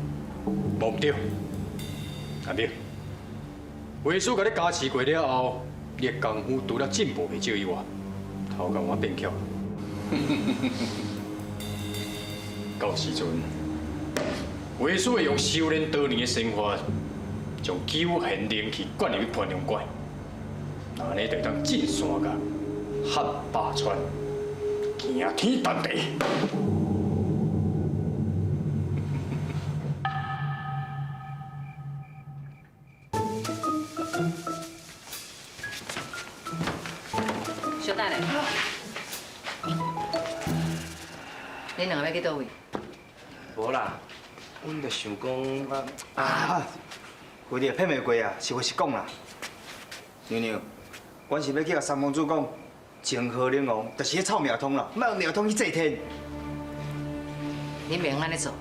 无毋对，阿明，巫师共你加持过了后，你的功夫除了进步袂少以外，头壳嘛变巧。到时阵，巫师会用修炼多年的身法，将九玄灵气灌入去潘龙怪，按呢就会当进山岳、撼百川、惊天动地。小等下，恁两个欲去佗位？无啦，阮就想讲啊，为着骗袂过啊，实话实讲啦。娘娘，阮是欲去共三公主讲，泾河灵王就是彼臭苗通啦，莫用苗通去祭天。你袂用按呢做。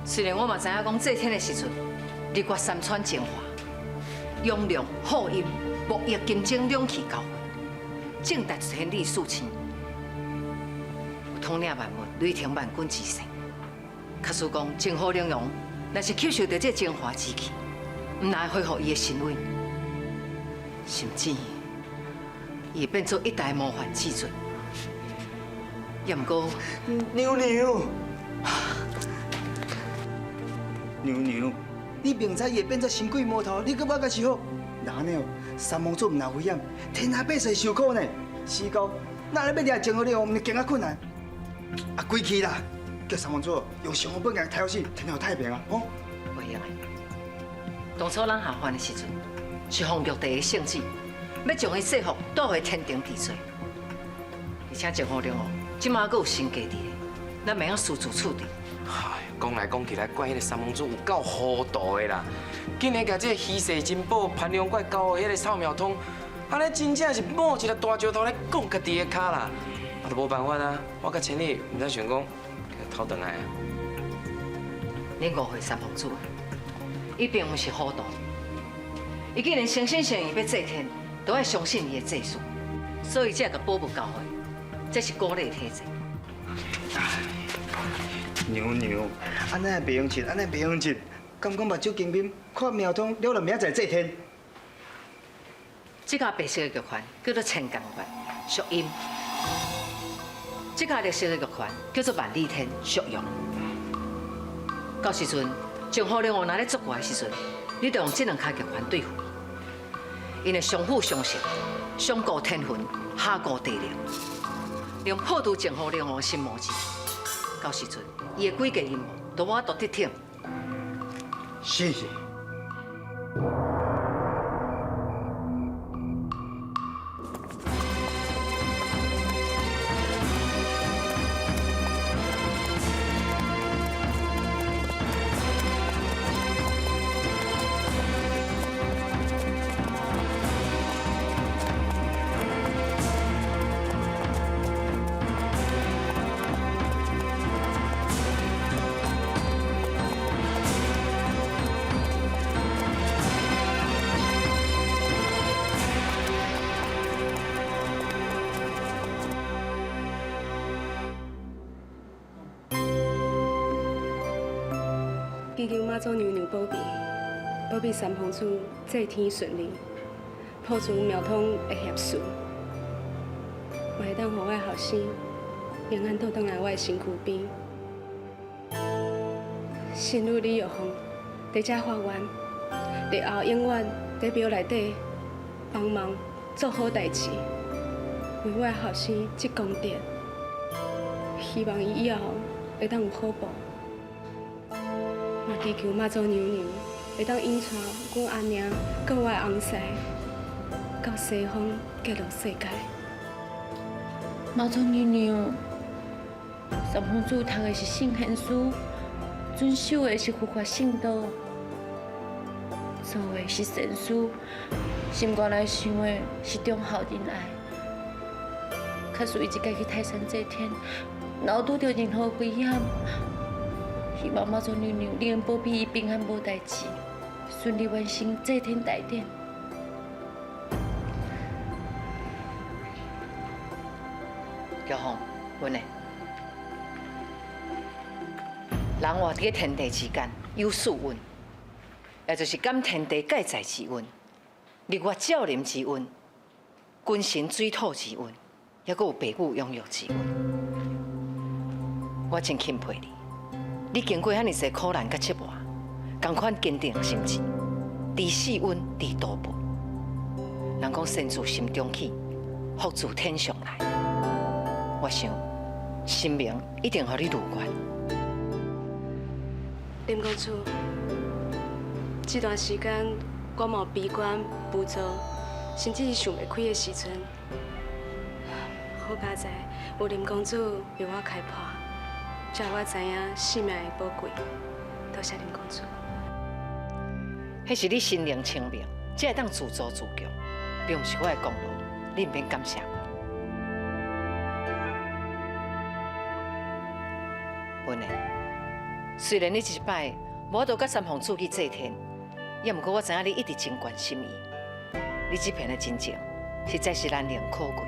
虽然我嘛知影讲祭天的时阵，日月山川精华，容量、浩阴、木易、金钟两气交汇，正达天理四星，有统领万物、雷霆万钧之势。假使讲泾河龙王若是吸收著这精华之气，毋但会恢复伊的神威，甚至伊会变做一代魔幻至尊。也毋过，娘娘，娘娘，你明知伊会变做神鬼魔头，你阁欲共是好？若按呢哦，三王子毋若危险，天下百姓受苦呢。四公，那你欲掠泾河龙王，毋是更加困难？啊，归去啦！叫三王子用上好本共伊杀死，天下太平啊！吼，袂用的。当初咱下凡的时阵，是奉玉帝的圣旨，欲将伊制服，带回天庭治罪。而且泾河龙王这马阁有神计伫咧，咱袂晓私自处置。唉，讲来讲去来怪彼个三王子有够糊涂的啦，竟然共这个稀世珍宝潘龙怪交予彼个臭苗通，按呢真正是摸一个大石头咧摃家己的跤啦。啊，都无办法啊，我佮千里毋知想讲。偷转来啊！你误会三公主，伊并毋是糊涂。伊既然诚心诚意欲祭天，就爱相信伊的祭事，所以才会共宝物交予伊，这是鼓励体制。娘娘，按呢袂用钱，按呢袂用钱，敢讲目睭金面，看苗通了了明仔载祭天。这架白色的玉环叫做千江月，属阴。这架绿色的玉环叫做万里天，属阳。到时阵，泾河龙王若咧作怪的时阵，你就用这两跤玉环对付伊，𪜶会相辅相成，上顾天分，下顾地力，用破除泾河龙王的心魔之。到时阵，伊的诡计阴谋都无法度得逞。是是。祈求妈祖娘娘保庇，保庇三皇子祭天顺利，破除庙通的邪术，嘛会当予我的后生平安倒转来我的身躯边。神女李玉凤伫遮发愿，日后永远伫庙内底帮忙做好代志，为我的后生积功德。希望伊以后会当有好报。嘛祈求妈祖娘娘会当引带阮阿娘佮我的翁婿到西方极乐世界。妈祖娘娘，三皇子读的是圣贤书，遵守的是佛法圣道，做的是善事，心肝内想的是忠孝仁爱。假使伊一家去泰山祭天，若有拄著任何危险，希望妈祖娘娘能保庇伊平安无代志，顺利完成祭天大典。玉凤，阮呢？人活伫个天地之间，有四运，也就是感天地盖在之运、日月照临之运、君神水土之运，犹阁有父母养育之运。我真钦佩你，你经过遐尔济苦难佮折磨，仝款坚定心志，知四运，知多报。人讲善自心中起，福自天上来。我想，神明一定予你如愿。林公主，这段时间我嘛有悲观、浮躁，甚至是想袂开的时阵。好佳哉，有林公主为我开破，才予我知影生命的宝贵。多谢林公主。彼是你心灵清明，才会当自助自强，并毋是我的功劳，你毋免感谢我。文的，虽然你这一摆无法度佮三皇子去祭天，也毋过我知影你一直真关心伊。你这片的真情，实在是难能可贵。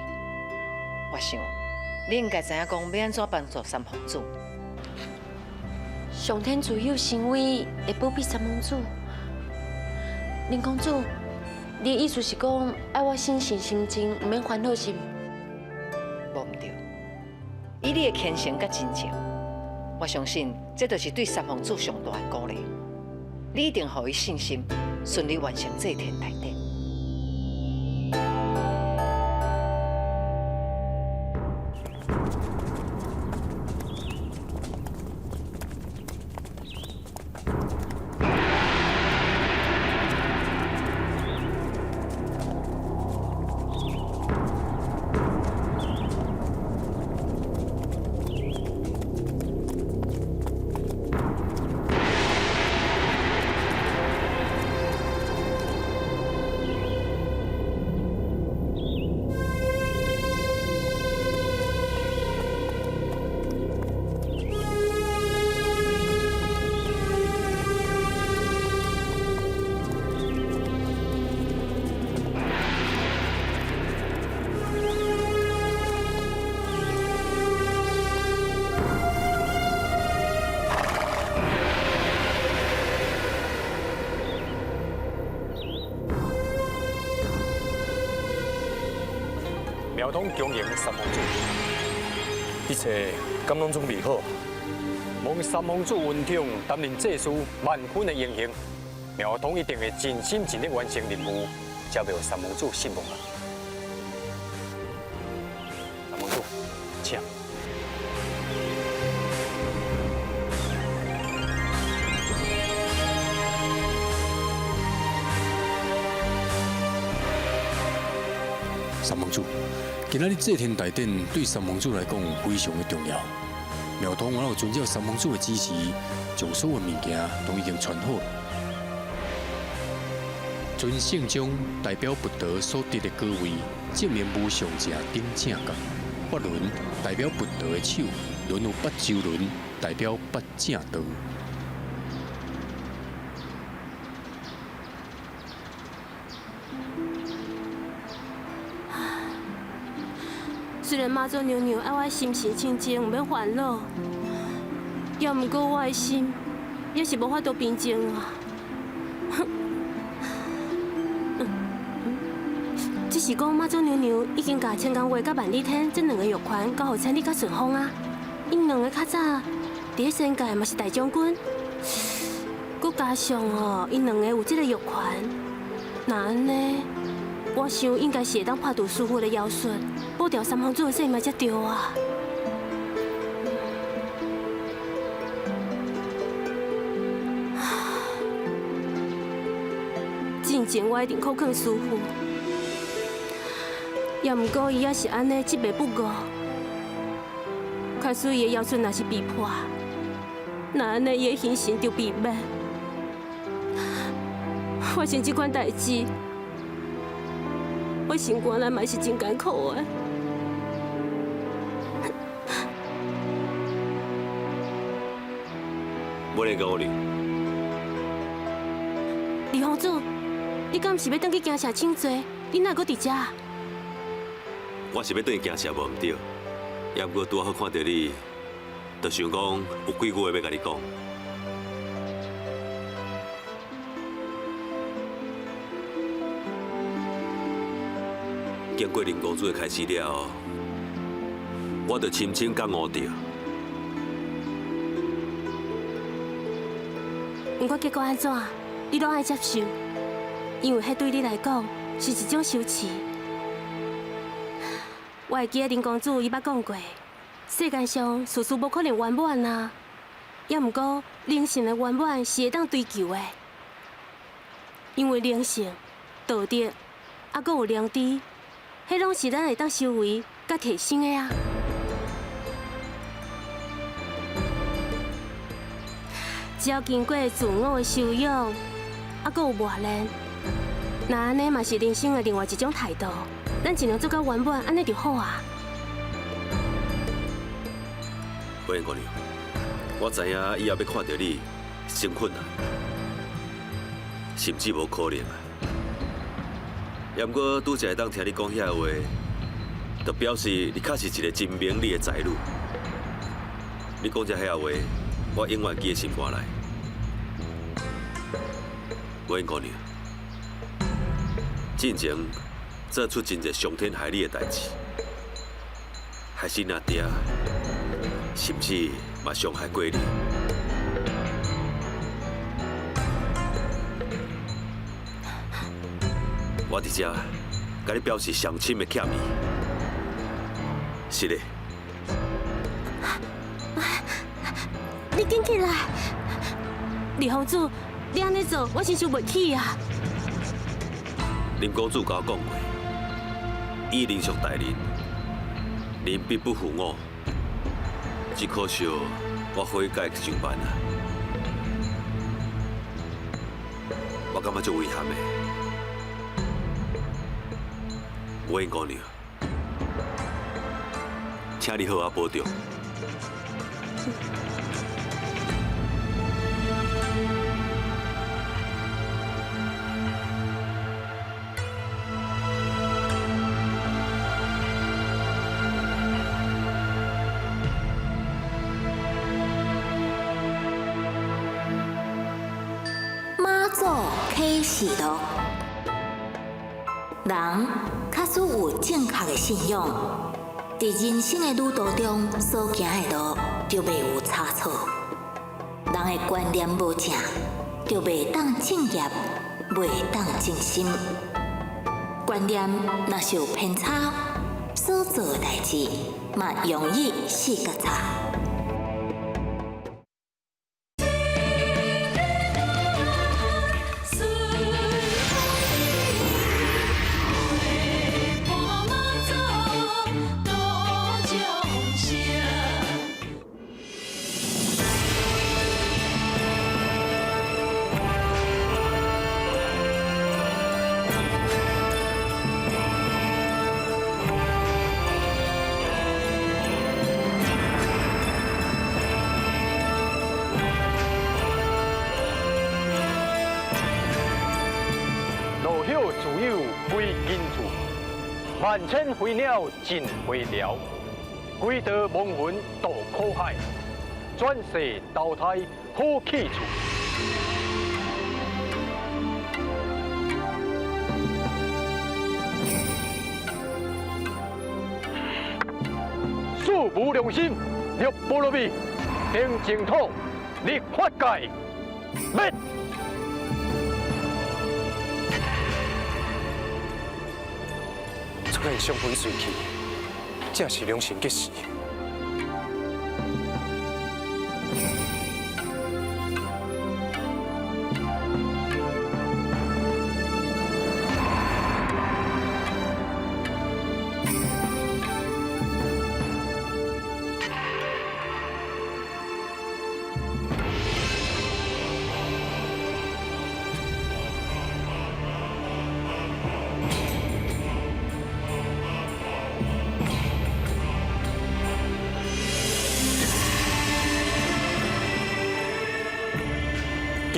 我想，你应该知影讲欲按怎帮助三皇子。上天自有神威，会保庇三皇子。林公主，你的意思是讲，爱我审慎心情，毋免烦恼是毋？无毋对，以你的虔诚佮真情，我相信这就是对三皇子上大的鼓励。你一定予伊信心，顺利完成祭天大典。苗统恭迎三皇子，一切敢拢准备好？蒙三皇子恩宠，担任祭司万分的荣幸。苗统一定会尽心尽力完成任务，才袂予三皇子失望啊！三皇子，请。三皇子，今仔日祭天大典对三皇子来讲非常的重要。苗统我有遵照三皇子的指示，将所有物件都已经传好。尊圣章代表佛陀所得的果位，证明无上正等正觉。法轮代表佛陀的手，轮有八周轮，代表八正道。虽然妈祖娘娘爱我心神清静，毋免烦恼，也毋过我的心也是无法度平静啊。只是讲妈祖娘娘已经共千江月佮万里天这两个玉环交予千里佮顺风啊。𪜶两个较早伫咧仙界嘛是大将军，阁加上哦，𪜶两个有这个玉环，若按呢，我想应该是会当破除师父的妖术，保牢三皇子的性命才对啊。进前我一定苦劝师父，也毋过伊也是按呢执迷不悟。假使伊的妖术若是被破，那按呢伊的形神就被灭。發生這款代誌，我心肝內嘛是真艱苦的。無咧講你。李公子，你敢是欲轉去京城請罪？你哪會閣佇遮？我是欲轉去京城無毋對，也毋過拄好看著你，就想講有幾句話欲共你講。經過林公子的開示了後，我就深深感悟著。毋管結果按怎，你攏愛接受，因為彼對你來講是一種修持。我會記得林公子伊捌講過，世間上事事無可能圓滿啊，也毋過靈性的圓滿是會當追求的，因為靈性、道德，猶閣有良知，彼攏是咱會當修為佮提升的啊。只要經過自我的修養，猶閣有磨練，那按呢嘛是人生的另外一種態度。咱盡量做到圓滿，按呢就好啊。慧英姑娘，我知影以後欲看著你真困難，甚至無可能啊。也毋過拄才會當聽你講遐話，就表示你確實一個真明理的才女。你講這遐話，我永遠記佇心肝內。慧英姑娘，進前做出真濟傷天害理的代誌，害死阿爹，甚至嘛傷害過你。我佇遮共你表示上深的歉意。是的。你緊起來，李公子，你按呢做，我真受袂起啊！林公子共我講過，以人屬待人，人必不負我。只可惜我悔改上慢啊！我感覺足遺憾的。文英姑娘，請你好好保重。媽祖啟示錄，人假使有正確的信仰，佇人生的旅途中所行的路就袂有差錯。人的觀念無正，就袂當正業，袂當正心。觀念若是有偏差，所做的代誌嘛容易四角差。落叶自有归根处，万千飞鸟尽飞鸟，归道亡魂渡苦海，转世投胎好去处。事無良心，六波羅蜜，定淨土，立法界，滅。出現傷痕隨去，正是良辰吉時。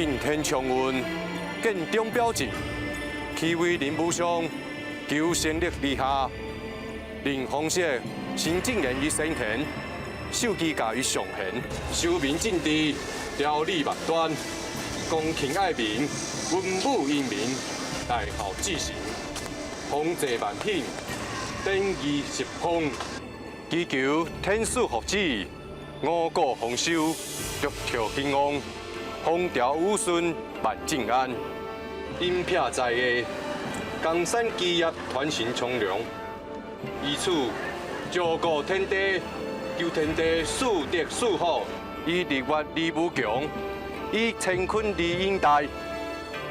敬天长运，建中表敬，起威林无上，求仙力立下，令风雪行正言于先贤，守机教于上贤，修明政治，调理万端，公勤爱民，文武英明，大孝至神，丰济万品，典仪十方，祈求天赐福祉，五谷丰收，六畜兴旺，风调雨顺，万境安，阴撇在下，江山基业传承昌隆。以此昭告天地，求天地赐德赐福，以日月而无穷，以乾坤而应大。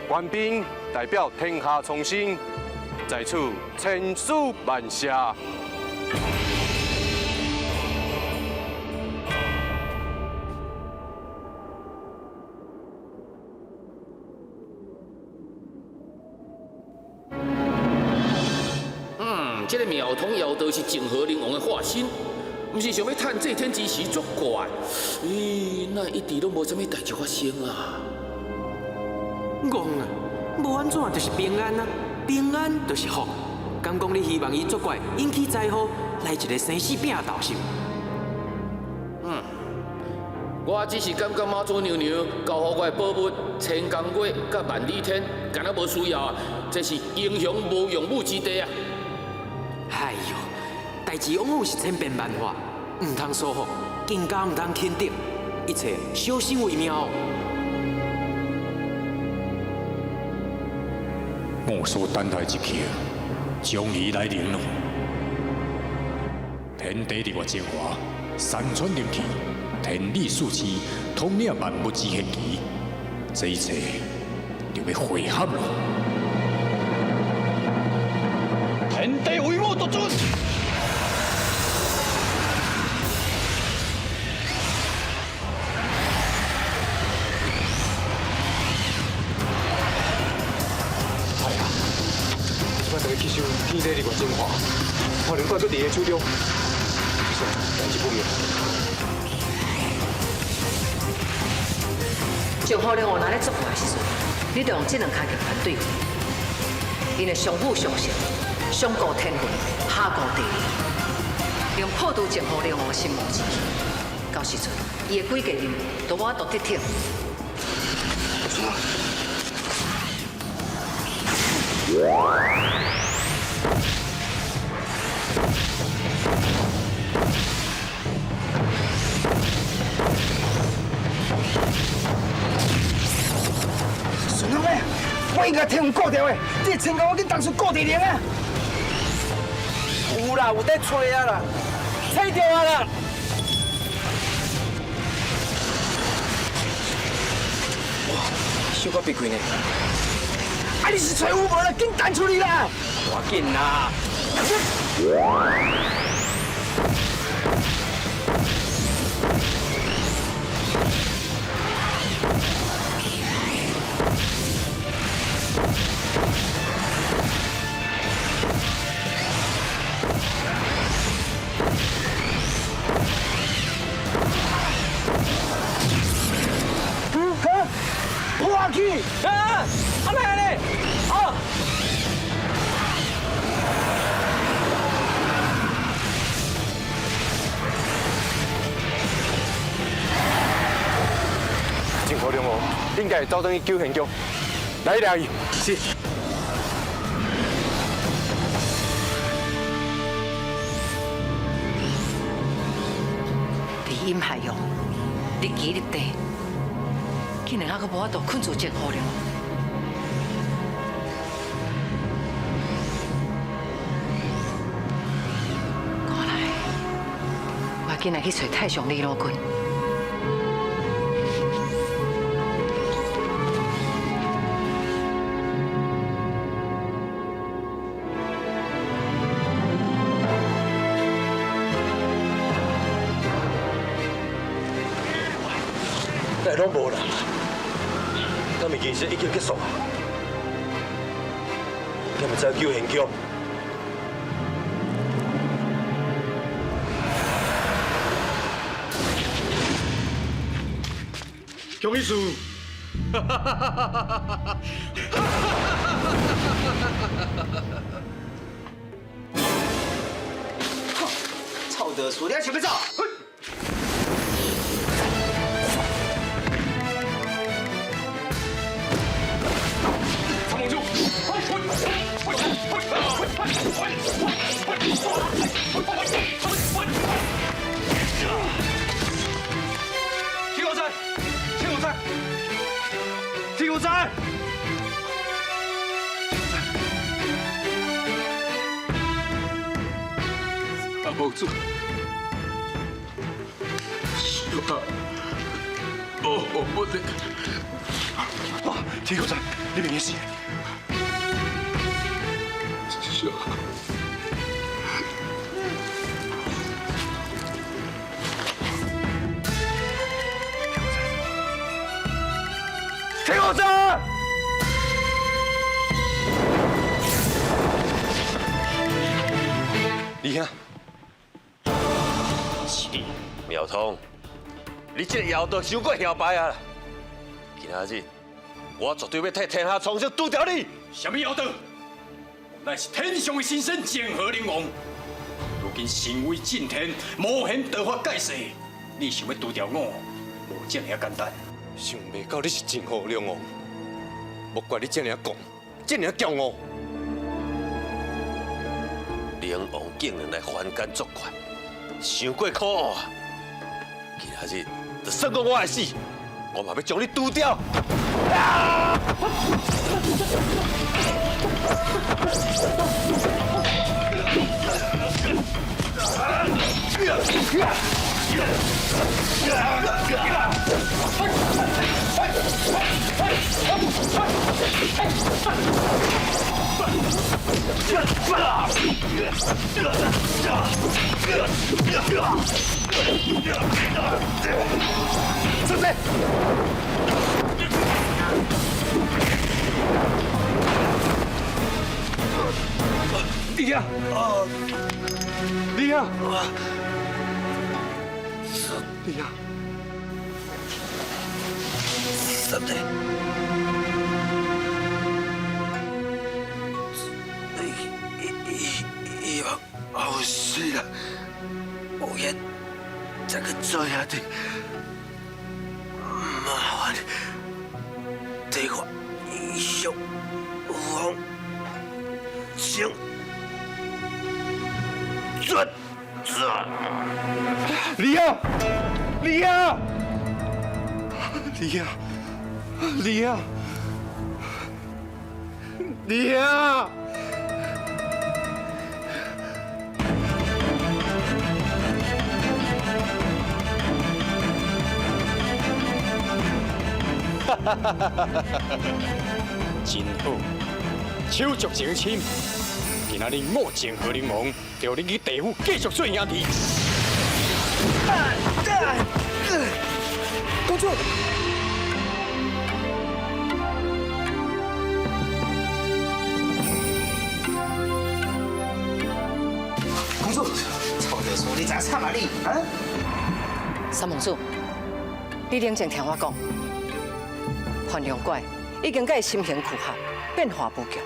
官兵代表天下苍生，在此千书万谢。这个庙通妖道是泾河灵王的化身，毋是想欲趁祭天之时作怪。咦，那一直拢无啥物代志发生啊？戆啊，无按怎就是平安啊，平安就是福。敢讲你希望伊作怪，引起灾祸，来一个生死拼斗是？我只是感觉妈祖娘娘交予我的宝物千江月佮万里天，敢若无需要啊，这是英雄无用武之地啊！哎哟，代志往往是千变万化，毋通疏忽，更加毋通轻敌，一切小心为妙。我所等待一刻，终于来临了。天地日月精华，山川灵气，天理四星，统领万物之玄机，这一切就欲汇合了。天地为我独尊。哎呀，这摆就欲吸收天地日月精华，可能怪阁伫伊手中，这下代志不妙。郑和龙王若咧作怪的时阵，你就用这两跤剧团对付，𪜶会相辅相成。上顾天分，下顾地利，用破除泾河龙王的心魔之气。到时阵，伊的诡计任务都无法度得逞。孙老妹，我应该天分顾掉的，你千万我紧当初顾地灵啊！有啦，有在揣啊啦，揣著啊啦！哇，小可闭开呢。啊，你是揣有无啦？紧弹出去啦！我紧啦！破去！啊！阿妹咧！啊！泾河龙王，应该会走转去九玄宫，来掠伊。是。伫阴海洋，日期入地。竟然还阁无法度困住泾河龙王。看来，我紧来去找太上李老君。哪拢无人啊？敢是仪式已经结束啊？敢会知救贤宫？强医师，臭德叔，你还想欲走？参谋长，天狗仔，天狗仔，天狗仔！阿公主，小可，哦，我的，哇，天狗仔，你袂死？小可。天狗仔！李兄，是你，苗通，你这个妖道伤过嚣摆啊！今仔日我绝对欲替天下苍生除掉你！啥物妖道？乃是天上的神仙泾河灵王，如今神威震天，魔玄道法盖世，你想欲除掉我，无这尔简单。想袂到你是泾河龙王，莫怪你这尔狂，这尔骄傲。灵王竟然来凡间作怪，伤过可恶啊！今仔日就算讲我会死，我嘛欲将你除掉。准备。李兄，李兄，李兄，三弟，伊后死啦，有缘再去做兄弟，麻烦替我英雄王请准。李兄，李兄，李兄，李兄，李兄！真好，手足情深。今仔日我泾河灵王，就恁去地府继续做兄弟。公主，公主，臭德叔，你知惨啊你？啊？三王子，你冷静听我讲。潘良怪已经佮伊心形契合，变化无穷，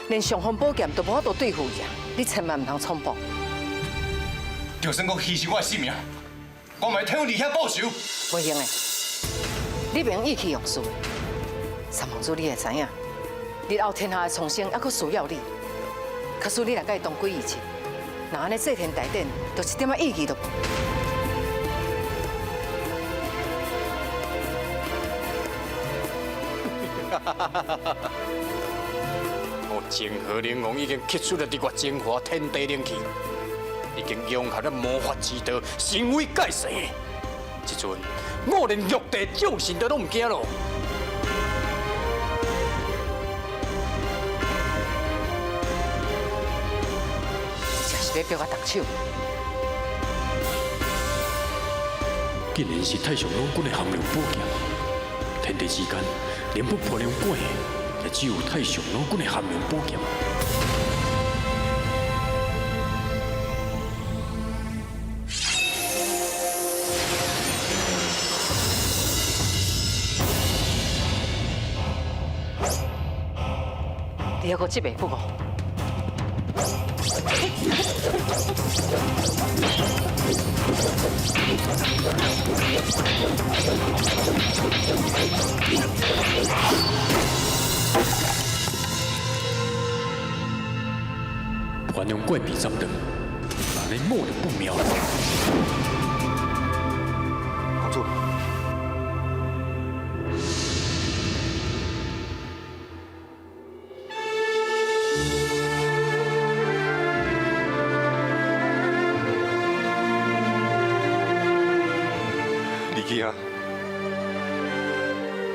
连尚方宝剑都无法度对付伊啊！你千万毋通冲动。就算讲牺牲我的性命，我嘛欲替阮二兄报仇。袂用的，你袂用意气用事。三王子，你会知影，日后天下的苍生犹阁需要你。假使你若佮伊同归于尽，那按呢祭天大典，就一点仔意义都无。我泾河灵王已经吸取了日月精华、天地灵气，已经融合了魔法之道，神威盖世。这阵我连玉帝众神都拢毋惊咯。这是欲逼我动手？竟然是太上老君的降龙宝剑，天地之间，连不破龙怪，也只有太上老君的降龙宝剑。你犹阁接袂不哦？潘良过被斩断，那你莫就不妙了。公主，李兄，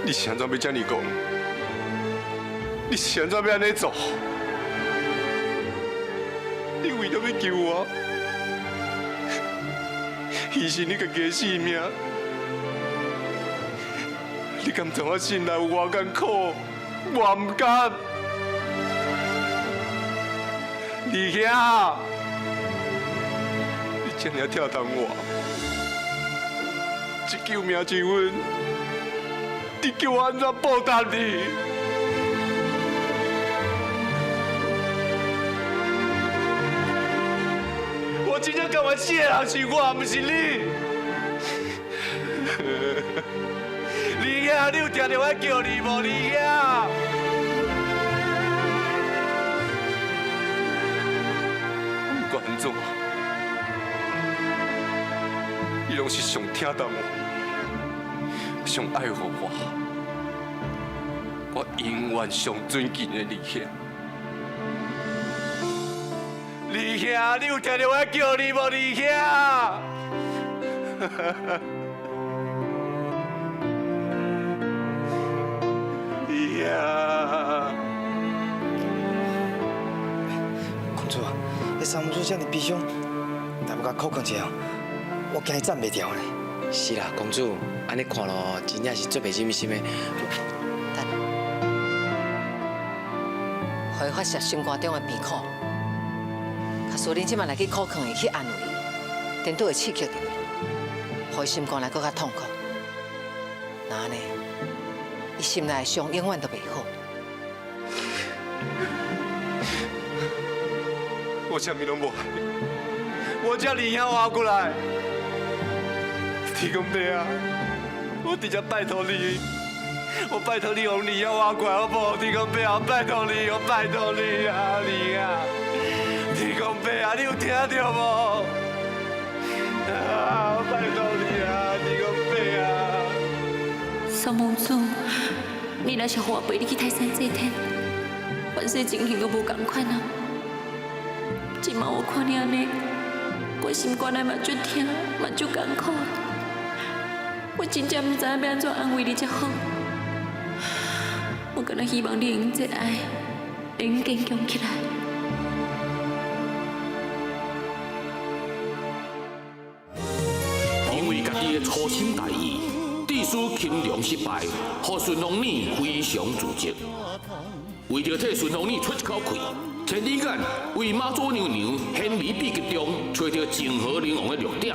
你是按怎欲这呢讲？你是按怎欲按呢做？你为著欲救我，牺牲你家己的性命，你敢知我心内有偌艰苦？我毋甘。李兄，你这尔疼痛我，这救命之恩，你叫我按怎报答你？我真正甘愿死的人是我，毋是你。李兄，你有听著我叫你无？李兄，不管按怎，你拢是上疼痛我，上爱护我，我永远上尊敬的李兄。李兄，你有听著我叫你无？李兄，李兄，公主啊，彼三王子遮尔悲伤，但欲共苦劝一下，我惊伊站袂牢呢。是啦，公主，按呢看咯，真正是足袂忍心的。予伊发泄心肝中的悲苦。假使恁这马来去苦劝伊，去安慰伊，颠倒会刺激著伊，予伊心肝内阁较痛苦。那按呢，伊心内的伤永远都袂好。我啥物拢无爱，我才李兄活过来。天公伯啊，我直接拜托你，我拜托你，予李兄活过来好无？天公伯啊，我拜托你，我拜托你啊，李兄。天公伯啊，你有听著无？啊，我拜托你啊，天公伯啊！三王子，你若是予我陪你去泰山祭天，凡事情形都无仝款啊。这马我看你按呢，我心肝内嘛足疼，嘛足艰苦。我真正毋知影欲按怎安慰你才好。我干焦希望你会用这爱，会用坚强起来。因为家己的粗心大意，致使擒龙失败，予顺风耳非常自责。为著替顺风耳出一口气，千里眼为妈祖娘娘显微秘籍中揣著泾河龙王的弱点，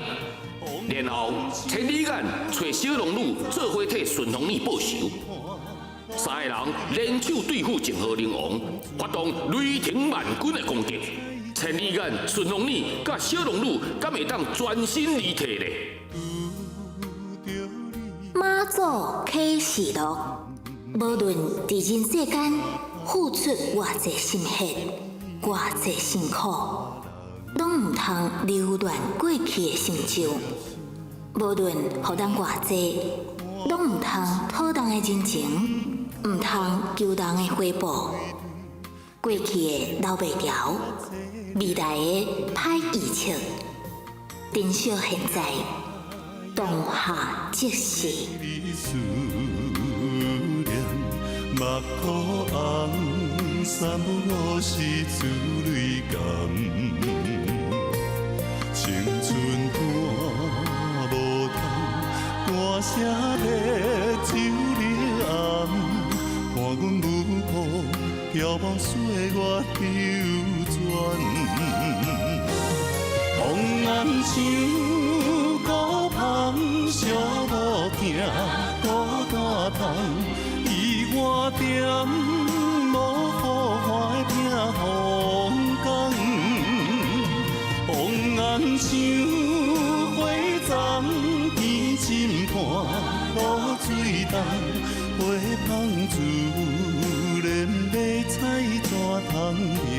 然后千里眼揣小龙女做伙替顺风耳报仇。三个人联手对付泾河龙王，发动雷霆万钧的攻击。千里眼、顺风耳佮小龙女，敢会当全身而退咧？妈祖启示录，无论伫人世间付出偌济心血、偌济辛苦，拢毋通留恋过去的成就；无论予人偌济，拢毋通讨人的人情，毋通求人的回报。过去的留袂牢，未来的歹预测，珍惜现在，当下即是。目眶红，三不五时珠泪干，青春伴无通，歌声在酒里暗，伴阮舞步飘茫岁月流转，梦难像孤芳，寂寞行孤单通。我点无予欢喜，想火葬，天心伴露水重，花香自然欲采怎通嫌？